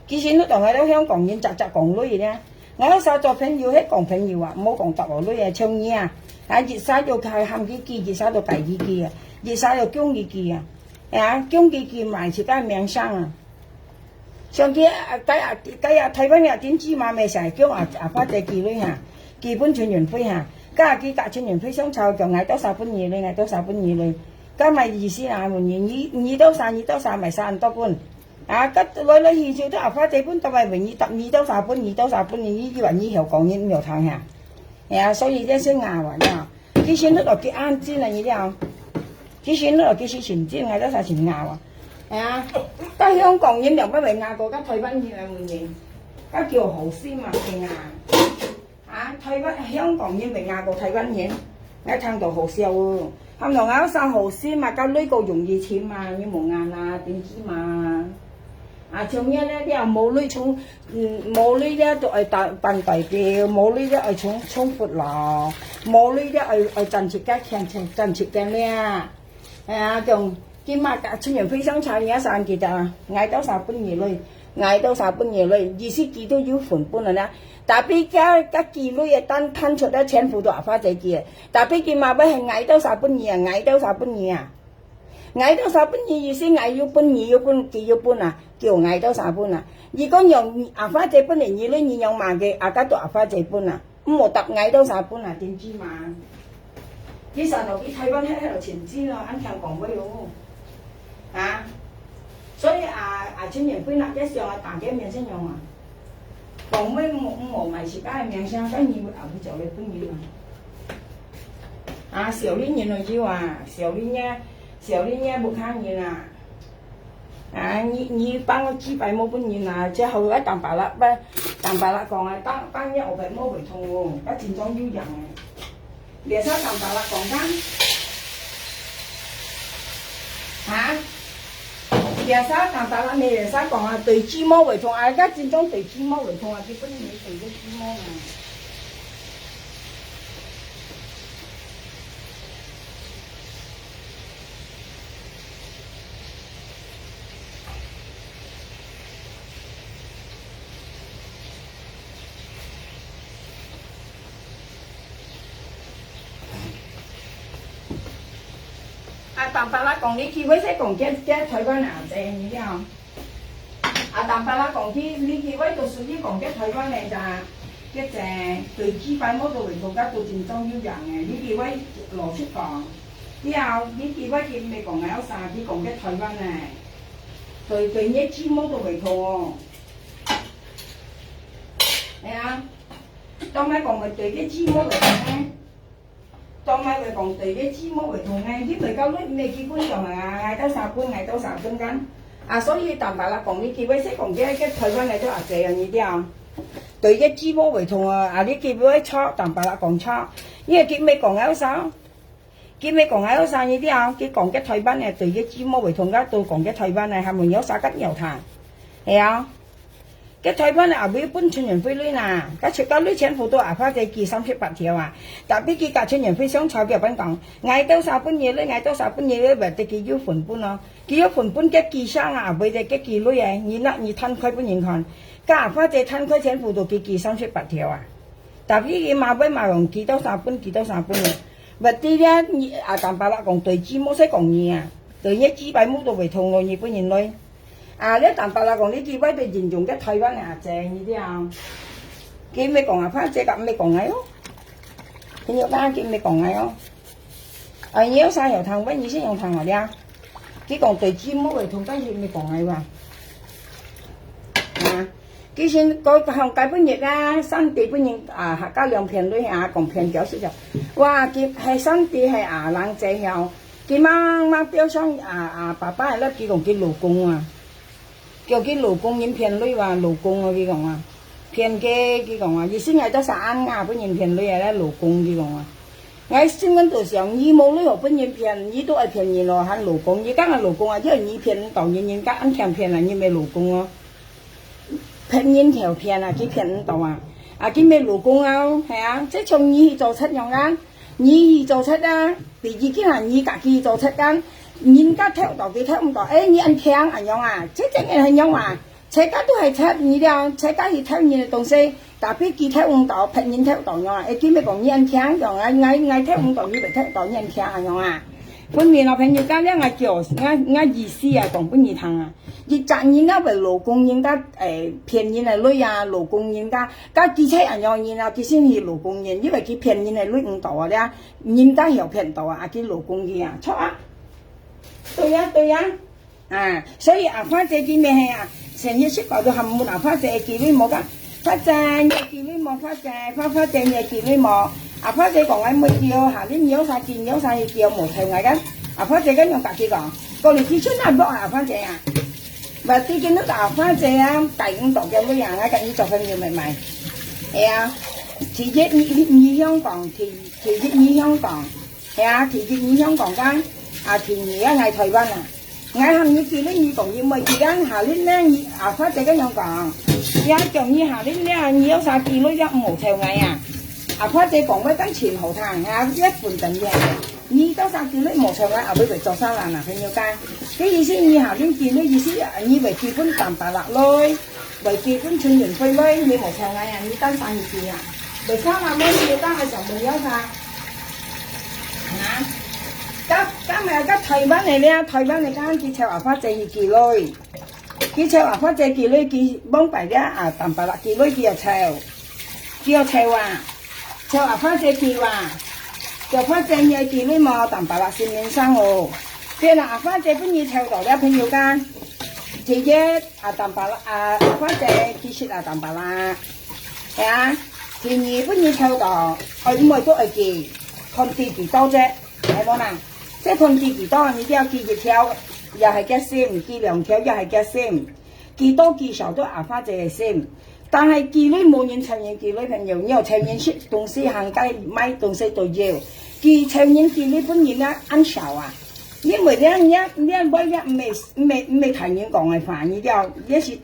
其實你當𠊎兜香港人隻隻講鐳咧，𠊎兜儕做朋友係講朋友啊，毋好講答我鐳啊，像你啊，啊一儕就喊佢佢，一儕就改佢佢啊，一儕就供佢佢啊，啊供佢佢賣自家名聲啊。像佢啊，該啊該啊，台灣个電視嘛，毋係成日供啊阿花姐佢鐳哈，佢分陳雲輝哈，該佢甲陳雲輝相吵，講𠊎兜儕分你鐳，𠊎兜儕分你鐳，該麼意思啊？問你，你你兜儕，你兜儕，賣儕恁多分？ 啊，該來來去去都阿花姐分到位，你兜你兜儕分，你兜儕分，你以為你曉講，你毋曉聽哈？係啊，所以這係𠊎話呀。其實你落去安靜啊，你了。其實你落去是認真，𠊎兜儕認真話。係啊，該香港人兩百位𠊎過，該台灣人來問你，該叫好心嘛，係啊。 啊，台灣、香港人毋係𠊎个台灣人，𠊎聽到好笑哦。喊到𠊎生好心嘛，該鐳个容易尋嘛，你無眼啊，電視嘛。啊，像你呢，你也無鐳充，嗯，無鐳呢就愛辦、辦代表，無鐳呢愛充、充福咯，無鐳呢愛、愛賺自家錢、賺自家命。 哎呀，講，今嘛甲陳雲輝相吵，你也生佢啊，𠊎兜儕分你鐳，𠊎兜儕分你鐳，意思佢都有份分了啦。Tapi佢、佢鐳个單攤出來全部都阿花姐佢个。Tapi佢嘛會喊𠊎兜儕分你啊，𠊎兜儕分你啊。𠊎兜儕分你，意思𠊎有分，你有分，佢有分啊，叫𠊎兜儕分啊。如果用阿花姐分你，你鐳你用嘛个，啊，該都阿花姐分啊。 毋好答𠊎兜儕分啊，電視嘛。其實落去台灣係、係落前進咯，恁聽講話哦。啊，所以啊，啊，陳雲輝若个想啊，大家面前用啊，講話毋、毋好賣自家个名聲，該人物也會做了本人啊。啊，小麗人都有啊，小麗呢，小麗呢，屋下人啊。 啊，你、你放个幾擺無分人啊，這好个當巴拉，不，當巴拉講啊，當、當日後背無會痛哦，該真正有用个。Biasa當巴拉講看。啊？Biasa當巴拉，你biasa講啊，對雞毛會痛啊，該真正對雞毛會痛啊，佢本來對个雞毛嘛。 啊，當巴拉講你去，會使講這、這台灣啊，這你了。啊，當巴拉講去，你去，會都是你講這台灣个咋，這隻對雞排毛都會做到都真正有用个，你去會老實講。 了，你佢會佢毋係講𠊎兜儕，佢講个台灣个，對、對你个雞毛都會痛哦。係啊，當然講會對你个雞毛會痛呢，當然會講對你个雞毛會痛呢，因為到你毋係佢分用啊，𠊎兜儕分，𠊎兜儕分kan。啊，所以當巴拉講你佢會使講个，个台灣个都阿姐啊，你了，對你个雞毛會痛啊，啊，你佢會錯，當巴拉講錯，因為佢毋係講𠊎兜儕。 佢毋係講𠊎兜儕你了，佢講个台灣个，對个雞毛會痛个，都講个台灣个，還無有啥个鳥聽。係啊，个台灣个也會分陳雲輝鐳啦，該全个鐳全部都阿花姐寄三十八條啊。Tapi佢甲陳雲輝相吵，佢又講，𠊎兜儕分你鐳，𠊎兜儕分你鐳，話得佢有份分咯。佢有份分个寄聲啊，話得个寄鐳个，你拿你攤開分人看，甲阿花姐攤開全部都佢寄三十八條啊。 Tapi佢嘛會嘛講幾多儕分，幾多儕分个。Berarti咧，你啊，當巴拉講對雞毛使講你啊，對你雞排毛都會痛咯，你分人鐳。啊，你當巴拉講你雞排被人用个台灣个阿姐，你知啊？佢毋係講阿花姐，佢毋係講𠊎哦。佢有講佢毋係講𠊎哦。啊，你有啥要聽，問你先用聽我了。佢講對雞毛會痛，但是毋係講𠊎話。啊。 其實，該、該、該本日啊，三弟本人啊，客家兩片鐳啊，講騙表示就，哇，佢係三弟係啊，人濟曉，佢猛猛表上啊啊，爸爸係佢講佢老公啊，叫佢老公人騙鐳啊，老公啊，佢講啊，騙个，佢講啊，意思𠊎兜儕恁啊，分人騙鐳啊，老公，佢講啊。𠊎心肝肚想，你無鐳好分人騙，你都愛騙人咯，還老公。你講个老公啊，因為你騙毋到人，人家恁強騙啊，你毋係老公哦。騙人條騙啊，佢騙毋到啊。啊，佢毋係老公啊，係啊，這像你去做賊樣啊，你去做賊啊，第二个啊，你家己去做賊啊，人家偷到佢偷毋到，誒，你恁強恁樣啊，這種人係樣啊。 自家都係賊，你了，自家去偷人个東西，tapi佢偷毋到，別人偷到樣啊，誒，佢乜講你恁強樣啊，𠊎，𠊎，𠊎偷毋到，你乜偷到，你恁強啊樣啊。分明咯，朋友，今日𠊎叫，𠊎，𠊎意思啊，講分你聽啊。一隻人啊，為老公人家，誒，騙人个鐳啊，老公人家，該佢賊恁樣人啊，佢先去老公人，因為佢騙人个鐳毋到啊，了，人家曉騙到啊，啊，佢老公去啊，著啊。對啊，對啊。 啊，所以阿花姐今日係啊，成日食飽都喊問阿花姐寄鐳無个，花姐你寄鐳無？花姐，花花姐你寄鐳無？阿花姐講𠊎毋會寄哦，下日你有啥寄，你有啥去寄哦，無愁𠊎个。阿花姐恁樣家己講，過日子就難過啊，阿花姐啊。Berarti今日阿花姐啊，帶你到个位啊，𠊎跟你做朋友妹妹。係啊，第一你，你香港，第，第一你香港。 係啊，第一你香港間，啊，第二啊，𠊎台灣啊。𠊎喊你寄鐳，你講你毋會寄間，下日呢，你阿花姐恁樣講，也叫你下日呢，你有啥寄鐳也毋好愁𠊎啊。阿花姐講話當真好聽，啊，一分鐘个，你到啥寄鐳無愁𠊎，後尾會做啥啦，男朋友間。這意思你下日寄鐳，意思你會寄分Tampalak來。 會寄分陳運輝來，你無愁𠊎啊，你單生一隻啊。為啥嘛，你單愛想問要啥？啊？該，該麼个，該台灣个咧，台灣个間佢愁阿花姐去寄來。佢愁阿花姐寄來，佢往擺咧啊，Tampalak寄來，佢又愁。佢又愁啊。 愁阿花姐寄哇，愁花姐你愛寄鐳無？Tampalak新年生哦。對啦，阿花姐分你愁到了朋友間。第一，啊，Tampalak，啊，阿花姐其實啊，Tampalak。係啊，第二分你愁到，愛毋愛都愛寄，看寄幾多隻，係無啦？這看寄幾多，你就要寄一條，也係个心，寄兩條也係个心。 寄多寄少都阿花姐个心。但係寄鐳無人愁人寄鐳朋友，你有愁人食東西行街買東西都有。寄愁人寄鐳分人啊，恁少啊。因為這，這，這話這毋係，毋係，毋係大人講个話，你知道，這係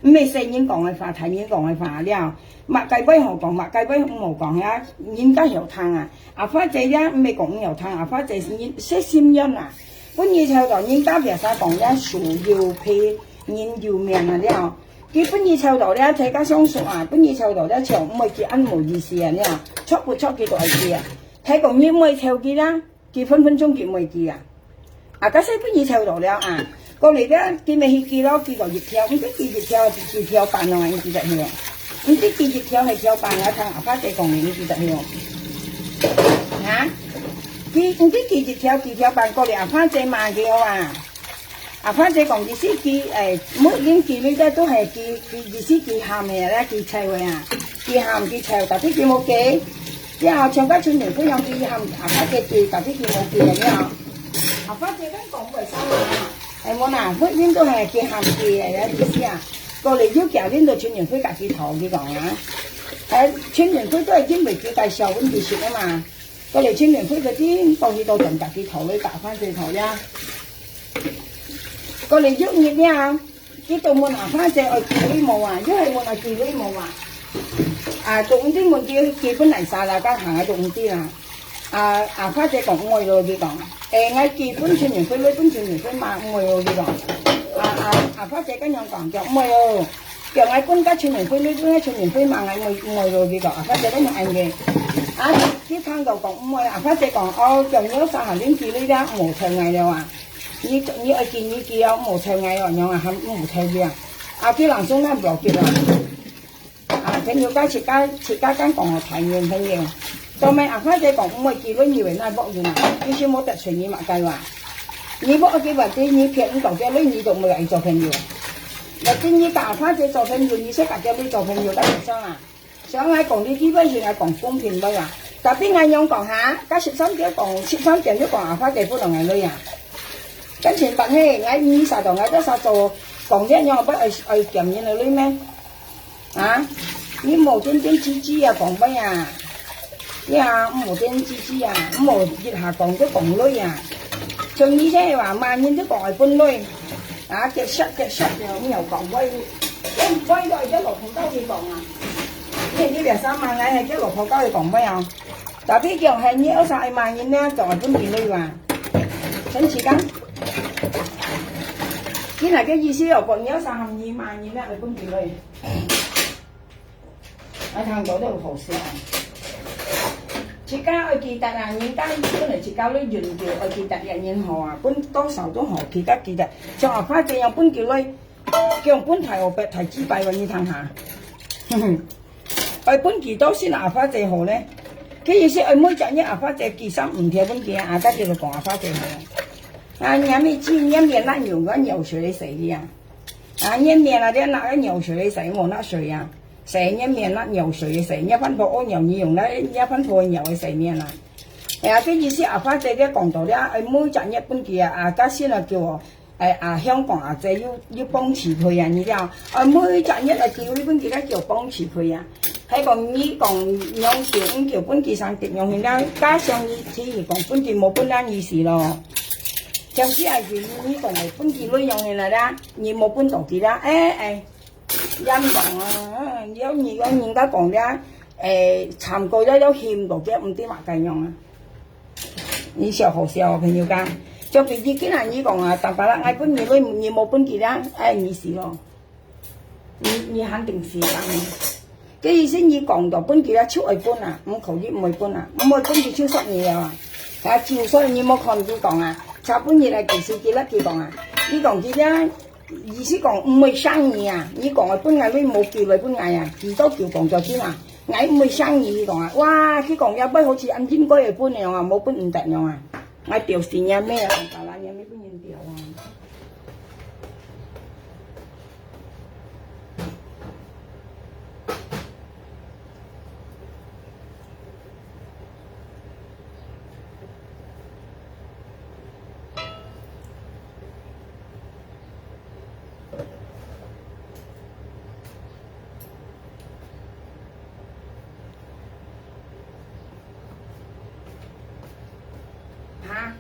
毋係細人講个話，大人講个話了。麼个話好講，麼个話毋好講呀，人家曉聽啊。阿花姐呀，毋係講毋曉聽，阿花姐係人，細心人啊。分你愁到人家別儕講呀，樹有皮， 人有命啊了。佢分你愁到了，大家相信啊，分你愁到了，就毋會寄恁無意思啊了。著毋著佢都愛寄啊。大家講你毋會愁佢啦，佢分分鐘佢毋會寄啊。啊，假使分你愁到了啊，過來了，佢乜去寄咯，寄到一條，毋知寄一條，寄一條半哦，你記得去哦。毋知寄一條係條半啊，聽阿花姐講，你記得去哦。啊？佢毋知寄一條，寄條半，過來阿花姐罵佢哦啊。 阿花姐講，意思佢，誒，每年寄鐳个都係佢，佢意思佢喊个啦，佢愁个啊，佢喊佢愁，tapi佢無寄。了後像該陳年輝樣，佢喊阿花姐寄，tapi佢無寄了。阿花姐恁講為啥啊？誒，無啦，每年都係佢喊寄个意思啊。過來又寄輪到陳年輝家己討，佢講啊。誒，陳年輝都係因為佢介紹分佢識个嘛。過來陳年輝嗰啲東西都同家己討，佢阿花姐討呀。 過來有日了，佢都問阿花姐愛寄鐳無啊，又係問愛寄鐳無啊。啊，都毋知問佢寄分哪儕啦，該行啊都毋知啦。啊，阿花姐講毋會咯，佢講，誒，𠊎寄分陳年輝，分陳年輝嘛，毋會咯，佢講。啊，啊，阿花姐恁樣講，講毋會咯。 叫𠊎分該陳年輝鐳，分該陳年輝嘛，𠊎毋愛，毋愛咯，佢講，阿花姐恁樣恁樣。啊，佢聽到講毋愛，阿花姐講，哦，叫你有啥下輪寄鐳了，毋好愁𠊎了啊。你，你愛寄你寄哦，毋好愁𠊎哦，恁樣啊，還毋好愁佢啊。啊，佢人生難了結啊。啊，朋友間自家，自家間講哦，大人朋友。到尾阿花姐講毋愛寄鐳，你會哪博人啊？佢先無得罪你麼个哇？你無愛寄問題，你騙毋到佢，你都毋會愛做朋友。 Berarti你同阿花姐做朋友，你識同佢做朋友，該係想啊？想𠊎講你基本上𠊎講公平个啊。Tapi𠊎樣講哈，該十三點講，十三點就講阿花姐分𠊎鐳啊。跟前白嘿，𠊎二十到𠊎多少做，講這樣愛愛愛減人个鐳咩？啊？你無真真實實啊，講咩啊？呀，毋好驚吱吱啊，毋好一下講就講累啊。像以前話，罵人就講愛分累，啊，結舌結舌，毋曉講話，講話都愛叫老婆教佢講啊。你你別生罵𠊎，係叫老婆教佢講話哦。Tapi叫係你愛生愛罵人呢，就愛分佢累啊。生氣㗎？你那個意思哦，講你愛生喊你罵人呢，愛分佢累。 啊，聽到都好笑。自家愛記得啊，人家本來自家都忍著，愛記得這人好啊，分多少都好，記得記得。像阿花姐樣分佢來，叫分大河伯大幾擺，你聽下。愛分佢多少阿花姐好呢？佢意思愛每隻月阿花姐寄衫五條分佢啊，啊，家己就講阿花姐好啊。啊，你還沒去，你還沒那有个有水的水的啊？啊，你還沒那點那个有水的水，我那水啊。 洗面奶啊，尿水个洗，你番婆屙尿，你用那，你番婆尿个洗面奶。哎呀，這意思阿花姐个講道理，哎，每隻月分佢啊，啊，家先啊叫我，哎，啊，香港阿姐又，又幫佢賠啊，你知道？哎，每隻月啊，叫你分佢个叫幫佢賠啊。還講你講兩條，五條分佢三條，用你那，加上你提議講分佢無分那意思咯。像是還是你講个分佢內容个啦，你無分到佢啦，哎，哎。 也毋講啊，有人，有人家講了，誒，慘過了，有喊到佢，毋知麼个樣啊。你笑好笑哦，朋友講，就比如今日你講啊，打巴拉，𠊎分你，你，你無分佢啦，哎，你死咯。你，你肯定死啊。這意思你講到分佢啦，就愛分啊，毋可以毋愛分啊，毋愛分佢就殺你了啊。啊，就算你無看佢講啊，差分你來幾時佢來佢講啊，你講佢啦， 意思講毋會生你啊，你講个分𠊎，你無寄來分𠊎啊，寄到寄講就去啊。𠊎毋會生你，你講啊，哇，佢講也毋好似恁應該个分个樣啊，無分毋得樣啊。𠊎表示你咩啊，打啦你咩分人掉啊。 哈？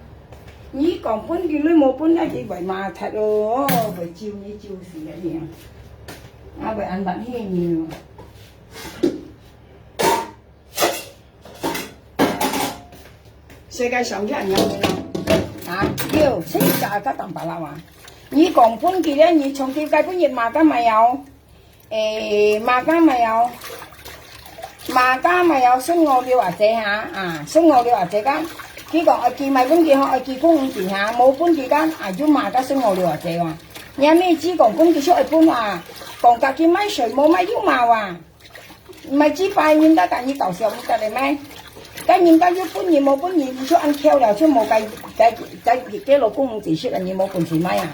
你講分佢，你無分，該佢會罵忒咯，會咒你咒死个你啊！啊，會恁樣氣你咯。 世界上有恁樣个人啊，有，真假个打巴拉啊！你講分佢咧，你從頭該本日罵个嘛要，誒，罵个嘛要，罵个嘛要，順我了阿姐哈，啊，順我了阿姐講，佢講愛寄買分佢吼，愛寄公仔哈，無分佢講，啊，就罵个順我了阿姐哇。你還沒寄講分佢就愛分啊，講家己買水無買又罵哇。 毋係幾擺人家甲你搞笑，你甲你買。該人家又分你無分你，你就恁巧了，就無該該該該老公毋知識啊，你無本事買啊。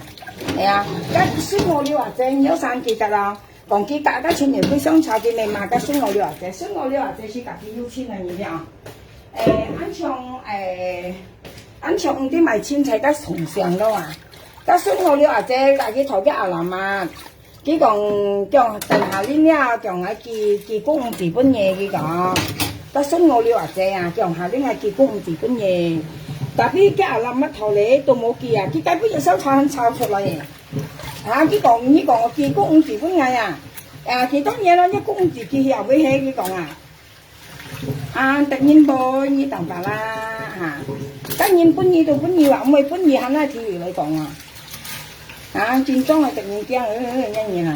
哎呀，該順我了啊，這你要生記得啦。講佢甲个親人會相差，佢咪罵个順我了啊，這順我了啊，這是家己有錢啊，你了。誒，恁像誒，恁像毋知買青菜个同鄉咯啊，該順我了啊，這家己頭个阿蘭啊。 佢講，講等下恁了，講愛寄寄公仔分你，佢講。該順我了阿姐啊，講下恁愛寄公仔分你。Tapi佢阿蘭乜頭咧都無寄啊，佢該本日燒炒很炒出來耶。啊，佢講，你講寄公仔分𠊎啊，啊，幾多年了，你公仔寄去啊，會係佢講啊。 啊，得人無你當巴啦，哈。得人分你都分你話，毋會分你，還拿起來講啊。啊，真正个得人驚，呃，呃，呃，恁樣啊。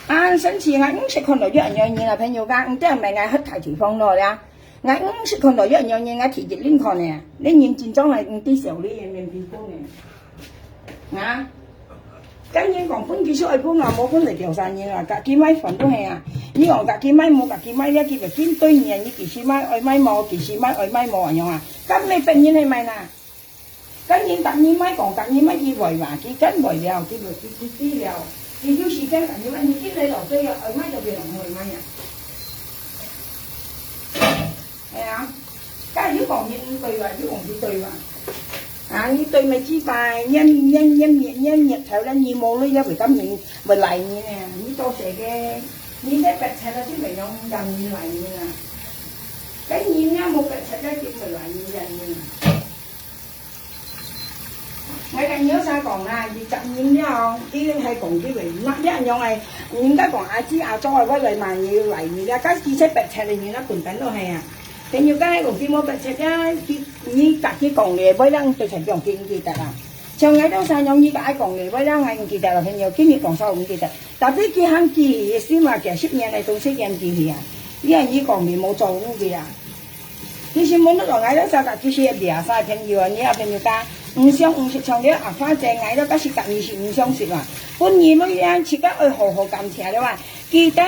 啊，生氣，𠊎毋識看到有恁樣人啊，朋友講，毋知係毋係𠊎核大地方咯呀。𠊎毋識看到有恁樣人，𠊎第一輪看呢。你人真正係毋知笑你个面皮膚呢。啊？ 該人講分佢就愛分啊，無分就掉三年啊，家己買飯都係啊。你講家己買無家己買，你幾百斤對你啊，你幾時買愛買無，幾時買愛買無恁樣啊？該毋係別人係買哪？該人逐日買講逐日買佢會嘛，佢敢會了，佢會佢佢知了，佢有時間逐日買，你今日落水啊，愛買就別人會買啊。 係啊，該又講你毋對哇，又講佢對哇。啊，你對麼幾擺，你你你你你你頭了，你無了也會感人會來你呢，你做事个，你這白賊了，就會用人人來你啊。該人也無逼出來，佢出來人也人。𠊎甲你有啥講啦？你責任了，佢還講佢會，那這樣个，人家講阿姊阿叔啊，會來罵你，賴你啦，該其實逼出來人啊，滾蛋都係啊。朋友，該講佢無逼出啊，佢，你甲佢講咧，會讓佢才講佢毋記得啊。像𠊎兜三娘，你甲愛講咧，會讓𠊎毋記得了，朋友，今日講啥毋記得。 Tapi佢還記起，起碼幾十年來都係佢記起啊。你看你講你無做毋記啊。其實無那個，𠊎兜啥个，其實也袂啥朋友啊，你也朋友家，毋相毋識，像你阿花姐，𠊎兜假使甲你是毋相識啊。分你妹啊，自家愛好好感謝了啊。記得，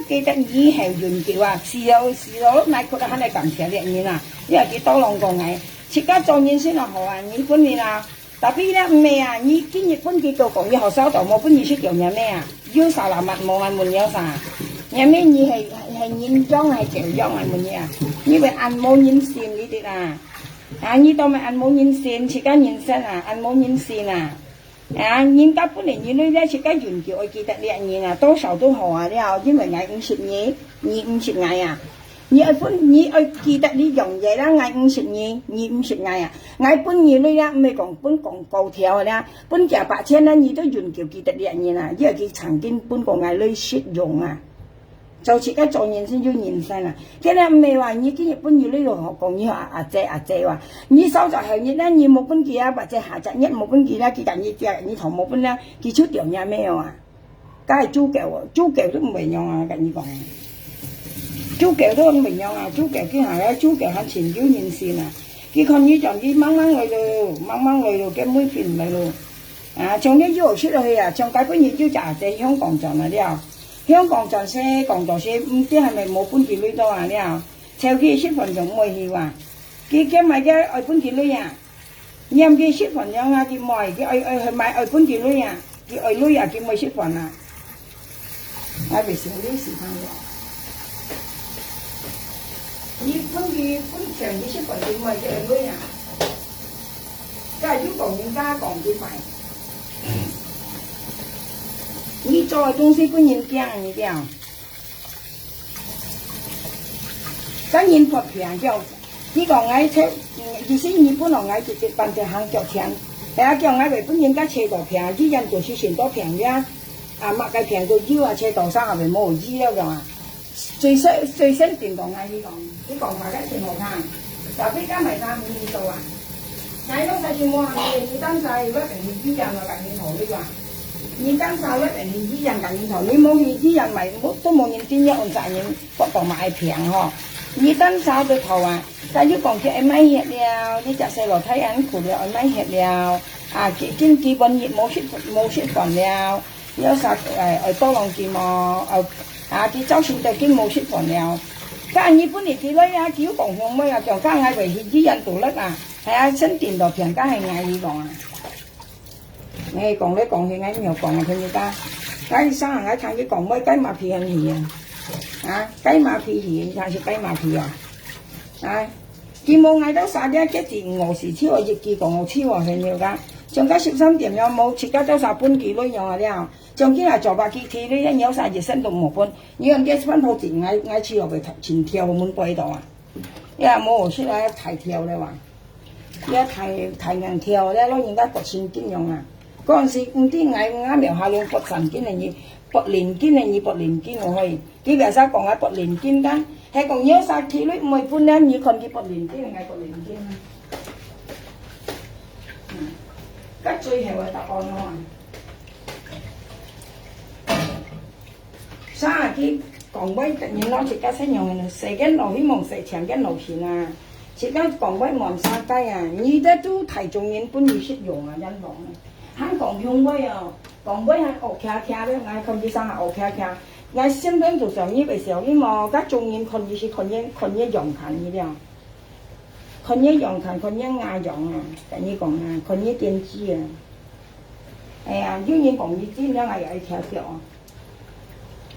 記得你係永久啊，死了，死了，哪可能還來感謝你人啊？你也記得當講𠊎，自家做人先好啊，你分你啦。 Tapi呢，毋係啊，你今日分佢做工，你好少到無分你食掉若姆啊？有salamat無？𠊎問你有啥？若姆你係，係人養還係狗養？𠊎問你啊，你會恁無人性你知啊？啊，你當然恁無人性，自家人生啊，恁無人性啊！啊，人家本來你女仔自家永久愛記得你人啊，多少都好啊了，因為𠊎毋識你，你毋識𠊎啊。 你愛分，你愛記得你樣仔啦，𠊎毋識你，你毋識𠊎啊。𠊎分你鐳啊，毋係講分講高條个啦，分幾百千啦，你都永久記得你个人啊，你愛記曾經分過𠊎鐳實用啊。做自家做人先有人生啊。今日毋係話，你今日分你鐳就好講，你阿阿姐阿姐話，你少做後日啦，你無分佢啊，或者下隻日無分佢啦，佢甲你借，你頭無分啦，佢就掉若姆啊。 該係豬狗哦，豬狗都毋會樣啊，甲你講。豬狗都毋會樣啊，豬狗佢行來，豬狗還盡有人性啊。佢看你像佢慢慢來咯，慢慢來咯，佢每天來咯。啊，像你又食落去啊，像該本日又食在香港轉來了。香港轉些，講到些，毋知係咪無分佢鐳到啊了。湊佢食飯就毋會去啊。佢叫買个愛分佢鐳啊。 念佢食飯樣啊，佢買，佢愛，愛，愛買，愛分佢鐳啊，佢愛鐳啊，佢毋愛食飯啊。哎，袂想你時間了。你分佢，分錢佢食飯，佢買，佢愛鐳啊。該有講人家講佢買。你做个東西分人驚，你知無？ 該人發病叫，佢講𠊎車，嗯，其實日本哦，𠊎直接搬隻行腳程，係啊，叫𠊎會分人家車到病，醫院都係先到病呀，啊，麼个病都有啊，車到啥也無醫了个啊。最先，最先叮當𠊎，佢講，佢講話个真好聽，tapi該買啥物做啊？ 𠊎老實想無行个，你當下有个等於醫院个感覺頭對吧？你當下有个等於醫院感覺頭，你無去醫院買，無，都無人知你安啥人發到麼个病吼。你當下都頭啊，但又講起愛賣血了，你隻細路太辛苦了，愛賣血了，啊，基，基，基本日無食，無食飯了。 你愛啥，哎，愛多浪佢無？哦，啊，佢朝晨就緊無食飯了。該日本人佢來啊，佢又講香妹啊，講該𠊎會去醫院度力啊，係啊，真正到病，該係𠊎佢講啊。𠊎講來講去，𠊎毋曉講啊，聽你講。𠊎上下𠊎聽佢講妹，該馬屁很喜啊。啊，該馬屁喜，你看是該馬屁啊。啊，佢無𠊎兜啥个，結子五時秋啊，一句講五秋啊，朋友講。像該十三點了，無自家兜啥分佢鐳樣啊了。 像今日做白佢去，你一鳥啥一仙都無分，你用這番頭前，𠊎，𠊎去後背尋條門背到啊。也無好食啊，大條了哇。也大，大硬條了，老人家發神經樣啊。嗰陣時毋知𠊎，𠊎廟下攏發神經个呢，發靈經个呢，發靈經个可以。佢為啥講啊發靈經个？係講有啥去你毋會分啊，你看佢發靈經，𠊎發靈經啊。嗯，該最後个答案咯。 啥啊，佢講話个人咯，自家先用，世間路希望世間个路行啊。自家講話無啥个啊，你這都大眾人本意識用啊，人講啊。還講用話哦，講話還惡徛徛咧，𠊎看佢生下惡徛徛。𠊎先生就想你會笑，你無，該眾人看你是看你，看你樣看你了。 看你樣看，看你牙樣啊，甲你講啊，看你電視啊。哎呀，有人講你真了，𠊎也愛跳腳啊。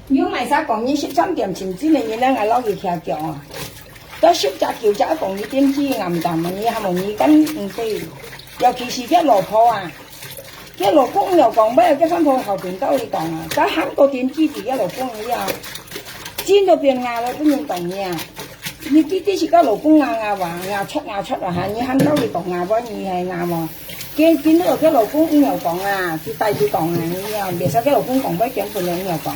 有麼儕講你十三點前真个人了，𠊎摎佢跳腳啊。到十隻九隻講你電視，𠊎毋敢問你，還問你敢毋對？尤其是个老婆啊， 佢老公又講，尾仔佢翻到後邊到你講啊，該喊到電視機佢老公一樣，真都變牙了，不能講你啊。你知知自家老公啊啊話，啊出啊出啊哈，你喊到佢講啊，話你係啊無？佢今日佢老公毋曉講啊，佢帶佢講啊，你啊，別使佢老公講，會驚分人毋曉講。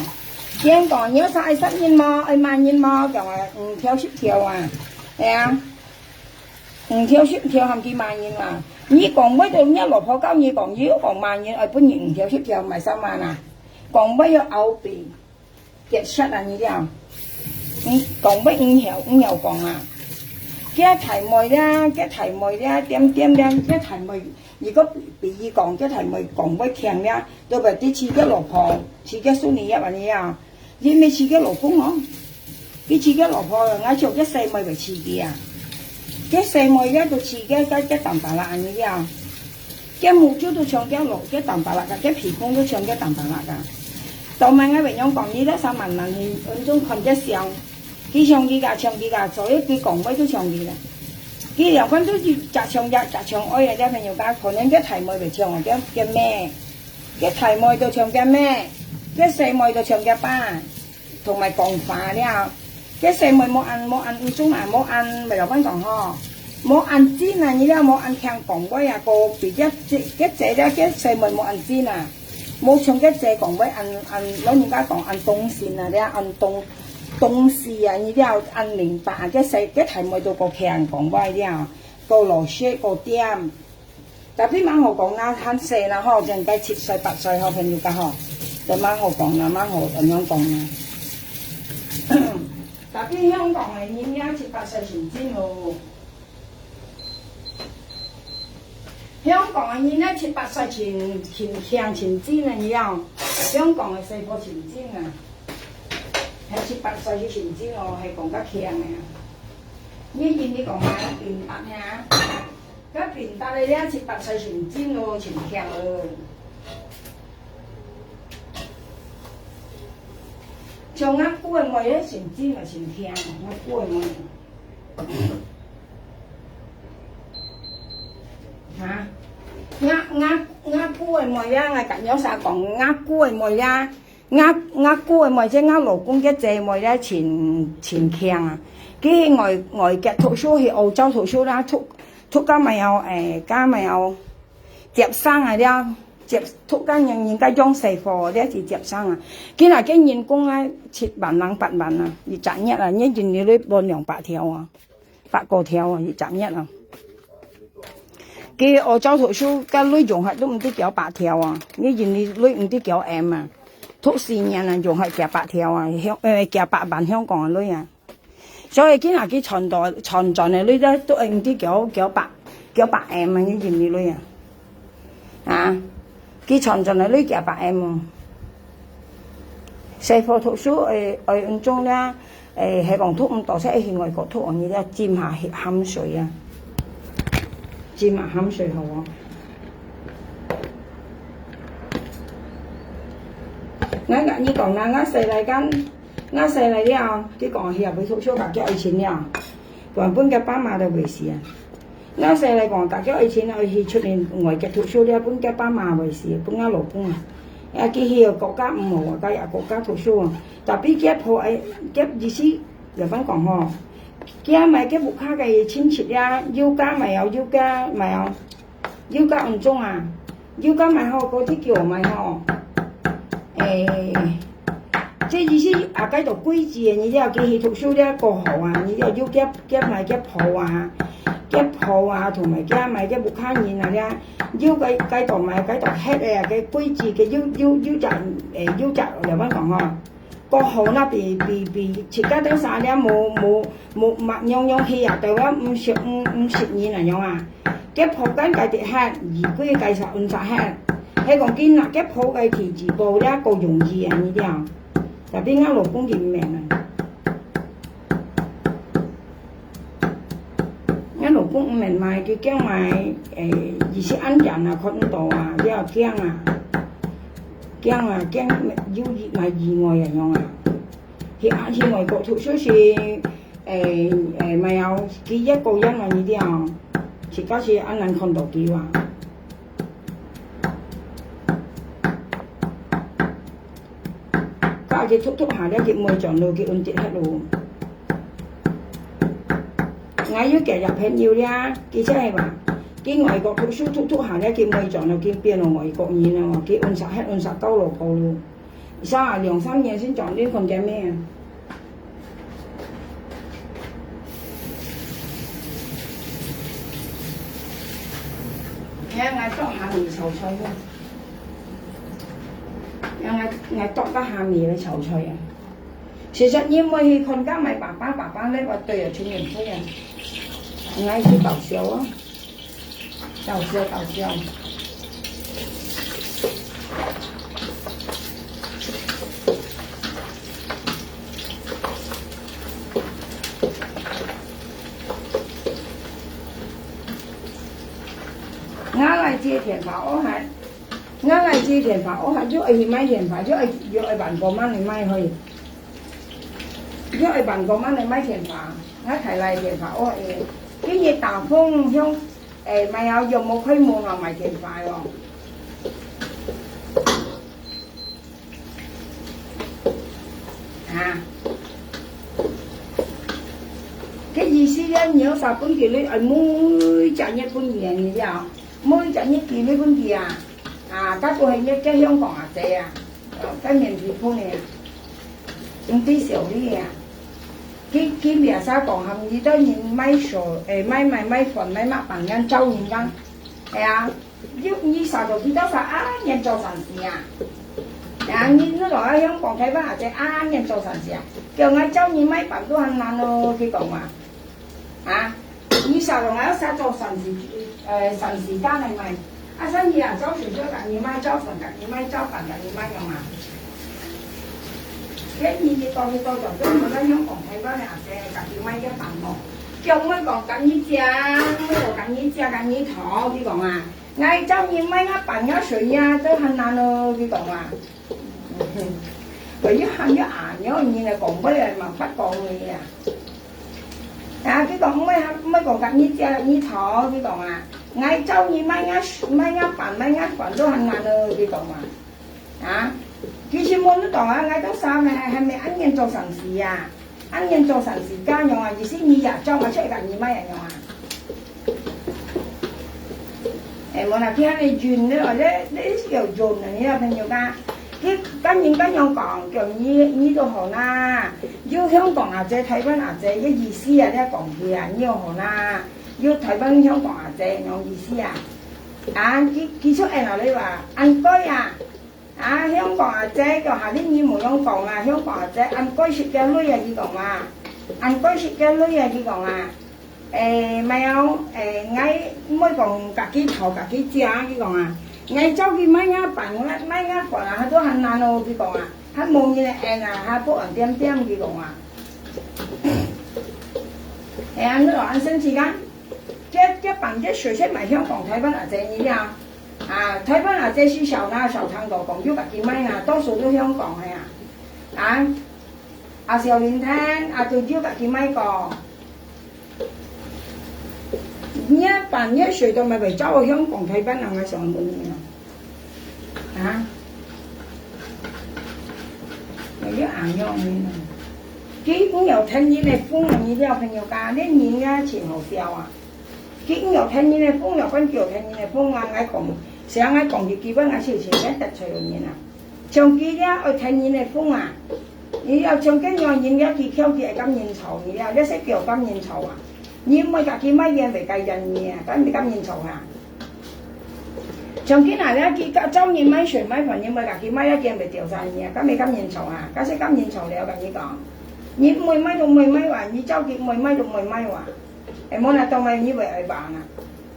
佢講，你愛啥愛殺人無？愛罵人無？講啊，五條十條啊，係啊，五條十條喊佢罵人啊。你講會到你老婆教你講，又講罵人，愛分你五條十條，買衫啊，講會要拗鼻。 結舌啊，你了。你講會毋曉，毋曉講啊。佢大妹了，佢大妹了，點點了，佢大妹，如果比，比佢講，佢大妹講會聽了，都會知自家老婆，自家孫女也恁樣啊。因為自家老公哦，佢自家老婆，𠊎想佢細妹會知佢啊。佢細妹了，都知佢，佢，佢當巴拉恁樣了。 佢目珠都像佢老，佢當巴拉个，佢鼻孔都像佢當巴拉个。到尾𠊎會仰講，你這三萬人去，恩種看佢像，佢像佢个，像佢个，所以佢講話都像佢个。佢兩款都一隻像一隻像哀个，這朋友講，可能佢大妹會像哦，佢，佢妹，佢大妹都像佢妹，佢細妹都像佢爸。 同埋講話了。該細妹無恁，無恁，毋中啊，無恁，咪老闆講吼，無恁精啊，你了無恁聽講話啊，個比較這，該姐了，該細妹無恁精啊，無像該姐講話恁，恁，老人家講恁動心啊，了恁動，動事啊，你了恁明白啊，該細，該大妹都個聽講話了，個老實，個點。 Tapi蠻好講啦，還細啦吼，正該七歲八歲吼，朋友家吼，就蠻好講啦，蠻好恁樣講啦。Tapi香港个人也七八歲成精咯。香港个人咧七八歲成，成，成精个了，香港个細伙成精啊，係七八歲就成精咯，係講較輕个啊。你印尼講嘛，平白呀。 該平白个了七八歲成精咯，成強咯。像吾姑个妹咧成精嘛成強，吾姑个妹。哈？吾，吾，吾姑个妹啊，𠊎甲若儕講，吾姑个妹啊， 吾，吾姑个妹，即吾老公个姊妹咧，真，真強啊！佢去外，外國讀書，去澳洲讀書啦，讀，讀到尾後，誒，到尾後，接生啊了，接，讀到人，人家養細貨，了就接生啊。今仔个人工啊，七萬零八萬啊，一隻月啊，你印尼鐳分兩百條啊。 百過條啊，一隻月啊。佢澳洲讀書，該鐳用忒都毋知幾多百條啊，你印尼鐳毋知幾多M啊，讀四年啊，用忒幾百條啊，香，呃，幾百萬香港个鐳啊。所以今仔佢賺到，賺轉个鐳咧，都係毋知幾多，幾多百，幾多百M啊，你印尼鐳啊。啊，佢賺轉个鐳幾百M啊。細伙讀書，誒，愛運動啦， 誒，係講讀毋到，就去外國讀，你了浸下鹹水啊，浸下鹹水好哦。𠊎甲你講啦，𠊎細倈間，𠊎細倈了，佢講去啊，佢讀書甲佢愛情了，原本佢爸媽都袂死啊。 𠊎細倈講，大家愛情愛去出面外國讀書了，分佢爸媽會死，分𠊎老公啊。啊，佢去个國家毋好啊，該个國家讀書啊。Tapi佢婆愛，佢意思，老闆講吼，佢買佢屋下个親戚啊，有家買哦，有家買哦，有家安中啊。 有个買吼，个地球買吼。誒，這意思啊，該到貴子个，你了，佢去讀書了，過好啊，你了，有佢，佢買佢婆啊，佢婆啊，同埋佢買佢屋下人啊了，有該，該到買，該到歇个啊，該貴子个有，有，有隻，誒，有隻，老闆講吼。 過好那比，比，比自家兜儕了無，無，無，嘛，樣樣去啊，都要五十，五，五十年啊樣啊。佢婆間該滴歇，二歸該儕運儕歇。係講佢拿佢婆个地址報了，過容易啊，你了。Tapi𠊎老公佢毋免啊。 𠊎老公毋免買，佢驚買，誒，意思恁樣啊，看毋到啊，了驚啊，驚啊，驚有意，買意外啊樣啊。去啊，去外國讀書時，誒，誒，買有幾億個人啊，你了，自家是恁難看到佢啊。 該佢突突下了，佢毋會轉路，佢穩直忒路。還有个小朋友咧，佢就係話，佢外國讀書讀讀下咧，佢每轉咯，佢變到外國人咯，佢溫習，還溫習到老婆咯。以後啊，兩三年先轉，你看見咩？你看，𠊎剁蝦米炒菜啊！你看，𠊎，𠊎剁个蝦米來炒菜啊！ 時常人會去看，該買粑粑，粑粑咧，我對啊，全年歲啊。𠊎係搞笑哦，搞笑，搞笑。𠊎來接電話哦，還，𠊎來接電話哦，還又愛去買電話，又愛，又愛辦公，慢慢買去。 又愛辦公，慢慢買電話，𠊎大倈電話哦，誒，今日打風，響，誒，買啊，有無開門啊，買電話哦。啊，該意思咧，你有啥分佢咧，愛每隻月分佢啊，你知啊？每隻月寄咧分佢啊。 啊，該都係你个香港阿姐啊，呃，該免費分个啊，毋知少你啊。佢，佢biasa講，喊佢兜人買水，誒，買，買，買飯，買麼，幫人招人工。係啊，又，你啥都知道啥，啊，人做善事啊。啊，你，你講啊，香港、台灣阿姐，啊，人做善事啊，叫𠊎招人買飯都還難哦，佢講啊。 啊，你少用啊，少做善事，呃，善事家來買。啊，生意啊，招水就家己買，招粉家己買，招飯家己買，用啊。這你一到去到到，都毋使用講台灣个阿姐，家己買个飯哦。叫毋好講家己食，毋好講家己食，家己討，你講啊。𠊎招人買啊，飯啊，水啊，都還難哦，你講啊。 佢又喊佢阿娘，人來講話嘛，發講个啊。啊，佢講，毋愛，毋愛講甲你姐你頭，佢講啊，𠊎招你買啊，買啊飯，買啊飯都還難咯，佢講啊。啊，其實無你講啊，𠊎都三个還，還沒恁樣做生意啊。 恁樣做生意家樣啊，意思你也招嘛，出來你買啊樣啊。誒，無啦，佢還沒運咧，這，這是有運啊，你个朋友家。佢跟人家樣講，叫你，你都好啦。有香港阿姐、台灣阿姐个意思啊，你講佢啊，你又好啦。有台灣香港阿姐樣意思啊。啊，佢，佢出來哪裡話，恁該啊。 啊，香港阿姐，叫下裡你無用講啊，香港阿姐，恁該食个鐳啊，佢講啊，恁該食个鐳啊，佢講啊。誒，無用，誒，𠊎毋會講家己討家己食啊，佢講啊。𠊎招佢買啊飯，買啊飯啊，佢都還難哦，佢講啊，還無人來應啊，還不安點點，佢講啊。哎呀，你老安生氣啊？這，這半個學生買香港、台灣阿姐你了。 啊，台灣啊，這是小那小湯狗講，又家己買啊，多數都香港个啊。啊，啊，小林聽，啊，都又家己買過。你啊，半夜睡都買袂着，香港、台灣人啊，想問你啊。啊？你又恁樣呢？佢毋要聽你个風啊，你了朋友家，你人啊，真好笑啊。 佢毋要聽人个風，了，反叫聽人个風啊！𠊎講，想𠊎講一句話，𠊎就係先得罪人啊！像佢了，愛聽人个風啊！你了，像該樣人了，佢翹佢愛甲人吵，你了，了係叫甲人吵啊！你毋會家己買煙，袂該煙你啊，敢毋甲人吵啊？像佢那了，佢甲招人買水買飯，你毋會家己買了，佢袂掉晒你啊，敢毋甲人吵啊？該係甲人吵了，甲你講，你毋會買都毋會買哇，你招佢毋會買都毋會買哇！ 誒，無啦，當然你會愛辦啊。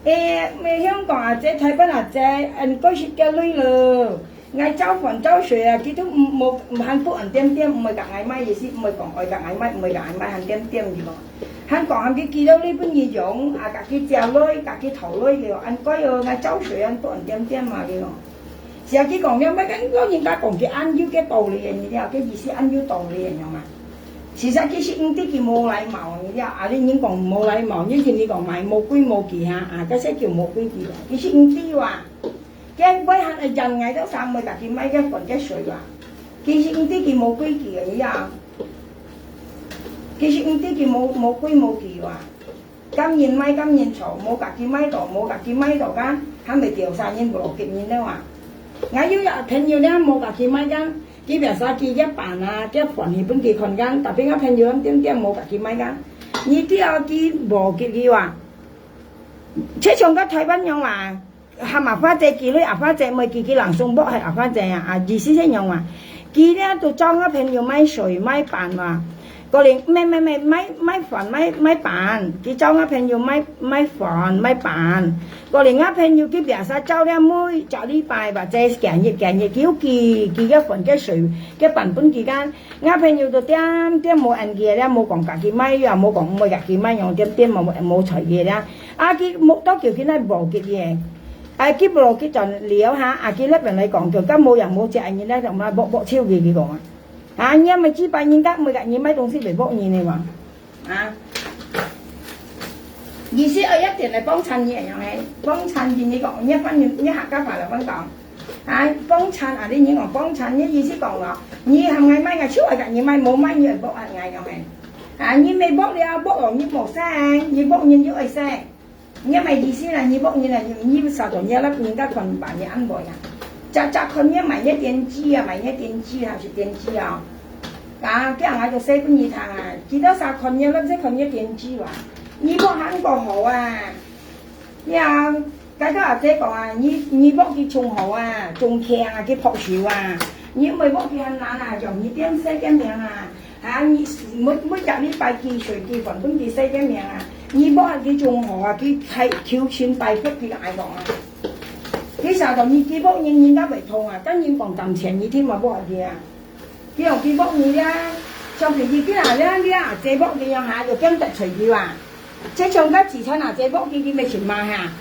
誒，咩香港阿姐、台灣阿姐，恁該食个鐳咯。𠊎招飯招水啊，佢都毋，無，毋還不安點點，毋會甲𠊎買，意思毋會講愛甲𠊎買，毋會甲𠊎買，還點點佢講。還講還佢寄到鐳分佢用，啊，家己食鐳，家己討鐳了，恁該哦，𠊎招水恁不安點點嘛，佢講。 是啊，佢講了，莫跟老人家講，佢恁有个道理个，你了，个意思恁有道理个，你知嘛？其實佢係毋知佢無禮貌，你了，啊，你人講無禮貌，你認為講買無規無矩哈，啊，該係叫無規矩咯。佢係毋知哇，佢買還會讓𠊎兜三妹家己買个飯个水哇。佢係毋知佢無規矩个，你了，佢係毋知佢無，無規無矩哇。甘願買甘願做，無家己買到，無家己買到个，還會丟下人無給人了啊。𠊎有一朋友呢，無家己買个，佢biasa寄个粄啊，个飯去分佢看个，tapi𠊎朋友點點無家己買个，你知佢無給佢啊？就像个台灣樣啊， 喊阿花姐寄，阿花姐毋會寄，佢langsung㧡去阿花姐啊，啊，意思係樣啊。佢呢都招吾朋友買水、買粄嘛。過來，買，買，買，買，買飯、買，買粄，佢招吾朋友買，買飯、買粄。過來，吾朋友佢biasa招了每隻禮拜或者幾日、幾日，佢有寄，寄个飯、个水、个粄分佢个。 吾朋友都點點無恁佢了，無講家己買，也無講毋會家己買，樣點點無，無睬佢了。啊，佢無，到叫佢來無給佢。啊，佢無給轉了哈，啊，佢那邊來講，就講無樣無隻，你來講嘛，無，無手佢，佢講啊。啊，你也毋係幾百人家，每個人買東西會無人个嘛。 啊。意思愛一點來幫襯你，樣个，幫襯你，你講，你翻譯，你客家話來分講。啊，幫襯啊，你，你講幫襯，你意思講咯，你喊𠊎買，𠊎就愛佮你買，無買你愛㧡下𠊎樣个。啊，你毋係㧡了，㧡哦，你無聲，你㧡人就愛聲。你毋係意思啦，你㧡人啦，你，你啥都你啦，人家看把你安慰啊。隻隻看你買你電視啊，買你電視啊，係電視啊。 啊，這樣𠊎就說分你聽啊，幾多儕看你，恁識看你電視哇？你㧡還過好啊。呀，該个阿姐講啊，你，你㧡佢仲好啊，仲強啊，佢拍手啊。你毋會㧡佢還難啊，像你點細个名啊，啊，你每，每隻禮拜寄水寄飯分佢細个名啊，你㧡佢仲好啊，佢還求神拜佛佢个愛講啊。佢想到你寄㧡人，人家會痛啊，跟人講談錢，你聽嘛㧡佢啊。 佢用佢㧡你了，像佢佢今下了，你啊，這㧡你樣下，又驚得罪佢啊。這像个自產啊，這㧡佢，佢毋係尋罵哈。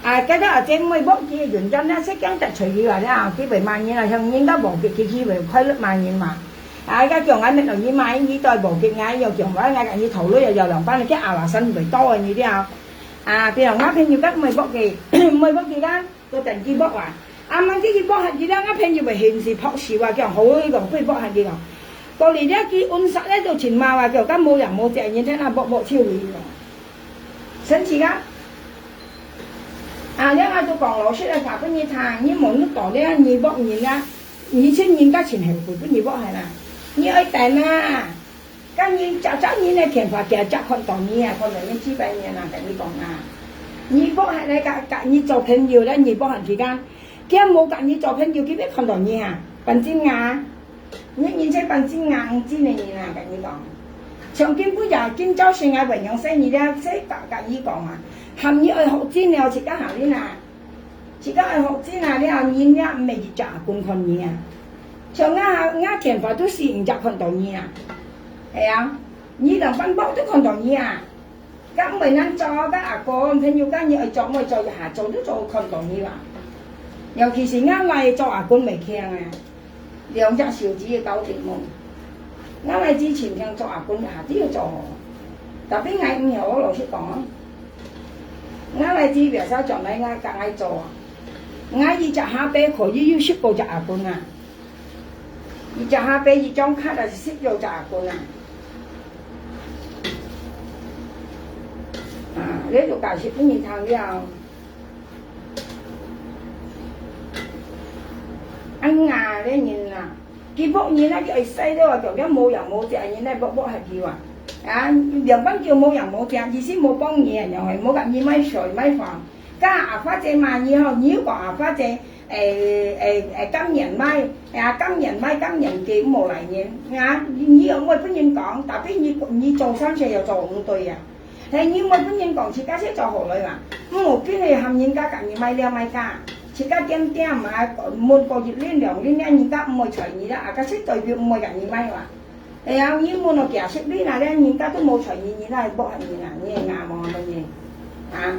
啊，該个啊，這毋會㧡佢个原因呢，係驚得罪佢啊，了，佢會罵人啊，像人家無佢，佢，佢會快樂罵人嘛。啊，該叫𠊎乜同你買，你都無佢，𠊎又叫𠊎，𠊎佮你討論又兩班，佢阿拉山會多啊，你了。啊，比如𠊎朋友个毋會㧡佢，毋會㧡佢个， 都等佢㧡啊。啊，毋係佢㧡下佢了，吾朋友會興死拍手啊，講好，佢講，佢㧡下佢講。過來了，佢溫室了都尋罵啊，講，敢無樣無隻，人天啊，㧡，㧡手佢講。生氣啊！啊，了，𠊎都講老實个話分你聽，你無你到了，你㧡人啊，你請人家尋後悔分你㧡下啦。你愛等啊！ 該人隻隻人个電話，佢隻看到你啊，看到你幾百年啊，跟你講啊，你㧡下來佮，佮你做朋友了，你㧡下佢講，佢無佮你做朋友，佢會看到你啊，半斤啊，你人才半斤啊，毋知呢人啊，跟你講。像今晡日，今朝晨啊，會用細你了，細佮，佮你講啊，喊你愛學精了，自家行哩啊。 自家愛學精啊，了人也毋係一隻阿公看你啊。像𠊎，𠊎電話都四五隻看到你啊。係啊，你兩班包都看到你啊。該毋會難做，該阿公朋友，該你愛做，毋愛做一下，做都做看到你啊。尤其是𠊎來做阿公袂輕啊。 兩隻手指會搞定無？𠊎來之前聽做阿公也都有做好，tapi𠊎毋曉，𠊎老實講，𠊎來之biasa轉來𠊎佮𠊎做啊，𠊎一隻下背可以有十過隻阿公啊，一隻下背一張卡就係十過隻阿公啊。啊，這就解釋分你聽了。 恁啊，這人啊，佢㧡人啊，佢愛使了啊，強強無樣無隻，人來㧡㧡下佢啊。啊，兩班叫無樣無隻，意思無幫你啊，樣个，無佮你買水買飯。該阿花姐罵你吼，你又講阿花姐，誒，誒，誒，甘願買，啊，甘願買，甘願寄，無來人。啊，你又毋會分人講，tapi你，你做生意又做毋對啊。 係你毋會分人講，自家先做好來嘛。毋好緊去喊人家佮你買了買加，自家點點嘛，問過一輪兩輪了，人家毋會睬你啦，啊，該先代表毋會佮你買嘛。係啊，你問到幾十輪啊，了人家都無睬你，你哪會㧡下人啊？你會硬無分人啊？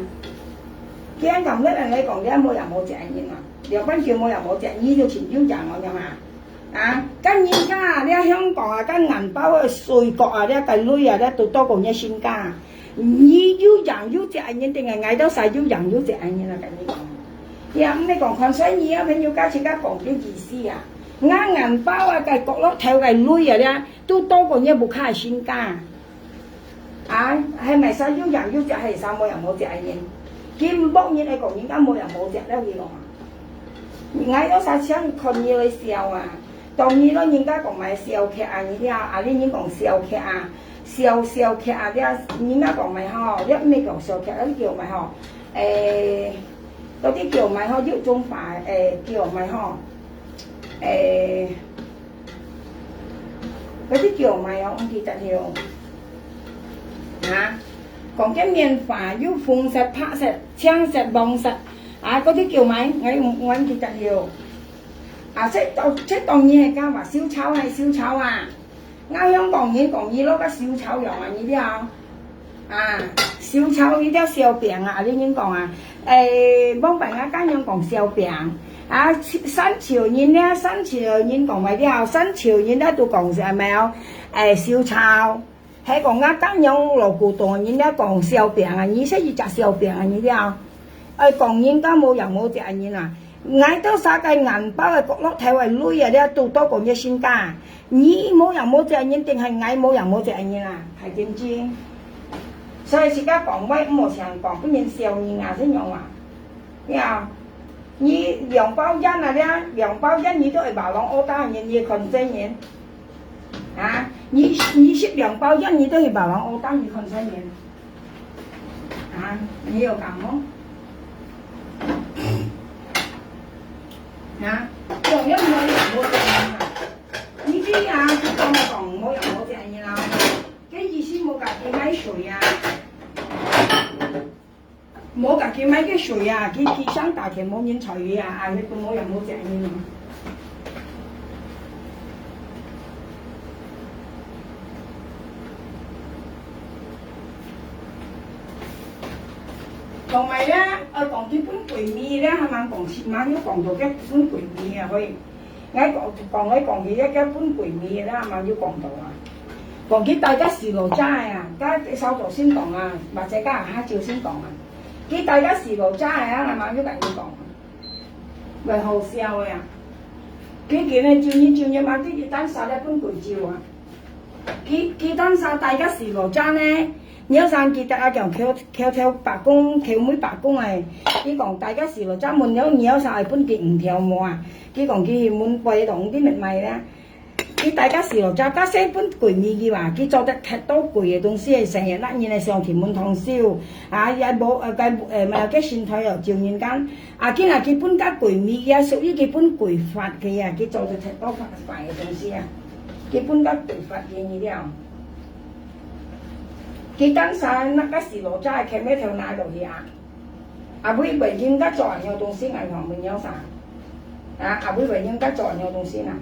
既然講恁樣來講，你無樣無隻人嘛，兩班就無樣無隻，你就請求講我樣啊？ 啊，該人家啊，這香港啊，該銀包啊，稅國啊，這個鐳啊，這都多過你身家。你有樣有隻个人，定係𠊎兜儕有樣有隻个人啊，跟你講。也毋係講看衰你啊，朋友，加自家講个意思啊。𠊎銀包啊，該角落頭个鐳啊，這都多過你屋下个身家。啊，係賣衫又贏又食，係啥無樣無食个人。佢毋幫人愛講人家無樣無食了，佢講啊。𠊎有啥請看你來笑啊？當你老人家講賣笑客啊，你聽啊，你人講笑客啊，笑笑客啊，這人家講賣吼，這毋係講笑客，這叫賣吼，誒，到底叫賣吼，有種話，誒，叫賣吼，誒。 該隻叫賣哦，毋記得了。啊，講个棉花有紅色、白色、青色、黃色，啊，該隻叫賣，𠊎毋，𠊎毋記得了。啊，這當，這當然係講話，燒炒係燒炒啊。𠊎香港人講你老个燒炒樣啊，你了。 啊，燒炒一條燒餅啊，你人講啊，誒，往擺𠊎家娘講燒餅，啊，山潮人呢，山潮人講麼个，山潮人呢都講係麼个哦，誒，燒炒，係講𠊎家娘老古董人呢講燒餅啊，你係一隻燒餅啊，你了，誒，講人家無樣無隻人啊， 𠊎兜儕个銀包个角落頭个鐳啊，這都多過你身家。你無樣無隻人，定係𠊎無樣無隻人啊？太天真。所以自家講話毋好像講分人笑人啊，係樣啊。呀，你兩包煙啊，這兩包煙你都會把人屙大人，你看真人。啊，你，你食兩包煙，你都會把人屙大，你看真人。 啊，你有講哦？啊，講了無有無講啊？你知啊，佢講講無有無講啦。該意思無家己買水啊，無家己買个水啊，佢，佢想打錢無人睬佢啊，啊，佢都無有無講啦。 講埋咧，呃，講佢分閨蜜咧，還吂講，還吂有講到佢分閨蜜啊，所以，𠊎講，講來講去，佢分閨蜜咧，還吂有講到啊。講佢帶个細路仔啊，該少做先講啊，或者該下晝先講啊。佢帶个細路仔啊，還吂有同佢講啊。 會好笑个啊。佢今日週日週日嘛，佢單儕來分佢酒啊。佢，佢單儕帶个細路仔呢，你有啥記得啊？講口，口頭伯公，口尾伯公誒。佢講帶个細路仔問了，你有啥會分佢五條毛啊？佢講佢去問背當地面賣咧。 佢帶个細路仔，該細分閨蜜佢嘛，佢做得忒多貴个東西，成日拿人个相片問通宵，啊，也無，呃，該，呃，麼个身材哦，招人奸。啊，佢若佢分該閨蜜，也屬於佢分閨發个啊，佢做得忒多發，發个東西啊，佢分該閨發个你了。佢當時拿个細路仔，囥个頭那落去啊。 阿妹會應該做恁樣東西，𠊎講問你有啥？啊，阿妹會應該做恁樣東西啦。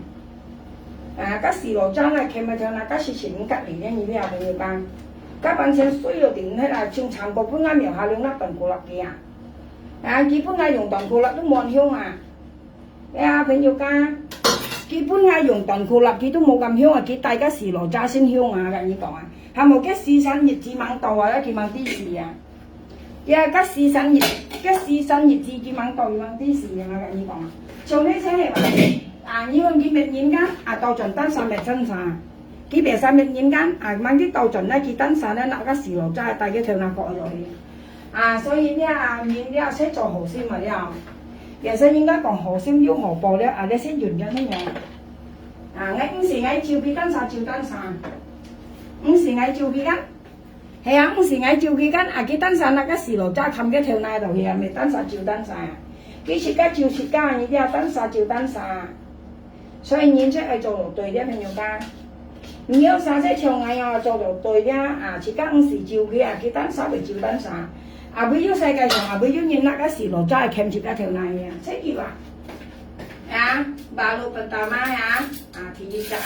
啊，該細路仔來，囥个頭那，該時辰毋隔離咧，你這朋友講，該半仙水又頂忒啦，像長過分𠊎廟下龍那斷骨落去啊。啊，佢分𠊎用斷骨落都無香啊。 哎呀，朋友講，佢分𠊎用斷骨落，佢都無敢香啊，佢帶个細路仔先香啊，𠊎同你講啊。還無該四三日子吂到啊，佢吂知死啊。呀，該四三日，該四三日子佢吂到，佢吂知死啊，𠊎同你講啊。像你這个嘛，啊，你問佢滅人間，啊，倒轉單儕滅單儕。 佢別儕滅人間，啊，吂佢倒轉來，佢單儕呢，拿个細路仔帶个頭那過落去。啊，所以呢，啊，人了，識做好心个了。也係應該講好心有好報了，啊，這係人个那樣。啊，𠊎毋係𠊎招佢單儕就單儕，毋係𠊎招佢个。係啊，毋係𠊎招佢个，啊，佢單儕拿个細路仔崁个頭那落去啊，乜單儕就單儕啊。佢自家就自家，你這單儕就單儕啊。 所以人就愛做到對了，朋友講。你有啥事像𠊎樣做到對了啊，自家毋係招佢啊，佢單儕會招單儕。啊，會有世界上啊，會有人拿个細路仔囥自家頭那啊，這句話。啊，baru pertama啊，啊，第一隻啊。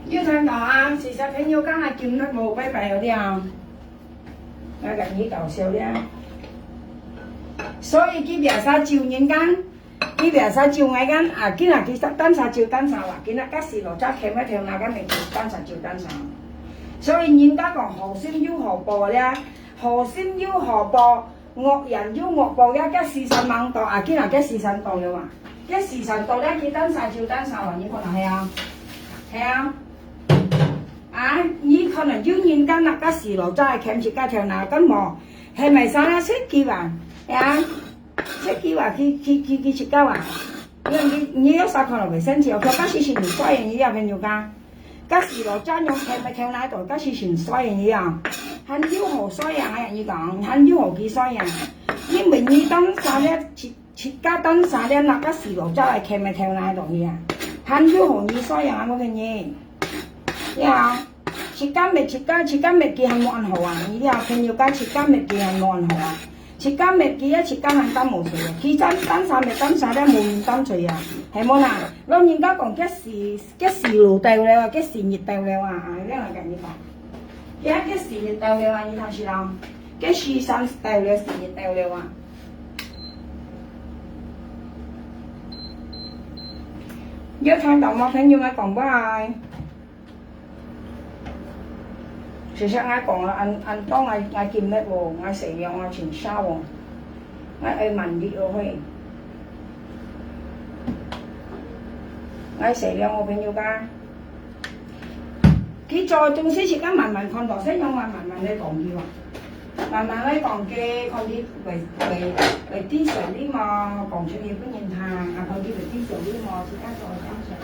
有聽到啊？是小朋友講啊，今日無拜拜了。𠊎甲你搞笑了。所以佢biasa酒人講，佢biasa酒𠊎講啊，今日佢單儕酒單儕話，今日甲細路仔牽个頭那个物件單儕酒單儕。所以人家講好心有好報了，好心有好報， 惡人有惡報，也个時辰吂到，啊，今日个時辰到了啊。个時辰到了，佢單儕就單儕啊，你看啊，係啊，係啊。啊，你可能有人家拿个細路仔牽自家頭那，敢無？係咪生啊？食佢啊，係啊，食佢啊，去去去去自家啊。你你你有啥看到袂生气？我讲，但是是你衰，你也朋友家。 甲細路仔樣，牽个頭那到，甲是真衰个樣，還有好衰樣啊！你講，還有好佢衰樣？因為你單儕了，自自家單儕了，拿个細路仔來牽个頭那到去啊，還有好你衰樣啊！我跟你，呀，自家滅自家，自家滅佢還無恁好啊！你了，朋友家自家滅佢還無恁好啊！ 自家滅佢啊，自家還擔無罪啊！佢單單儕滅單儕了，無人擔罪啊，係無啦？老人家講，該時該時路到了啊，該時日到了啊，啊，恁樣來甲你講，佢該時日到了啊，你聽是啦，該時辰到了，時日到了啊。有聽到無？朋友們講話。 就像𠊎講啊，恁恁多𠊎𠊎今日哦，𠊎食量啊真少哦，𠊎愛慢啲落去。𠊎食量哦，朋友家，佢做个東西自家慢慢看到，先用慢慢慢慢來講佢哦。 慢慢來講个，看佢會會會知水哩無，講出去分人聽，啊，看佢會知水哩無，自家做个感受。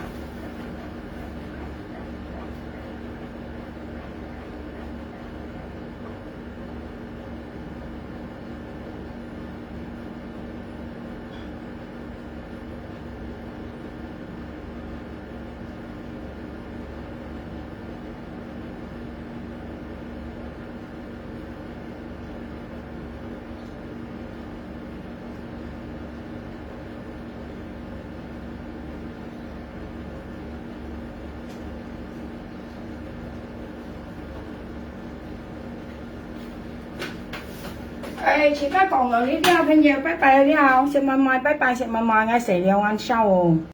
哎，自家講到這了，朋友，拜拜了，小妹妹，拜拜，小妹妹，𠊎食了，恁少哦。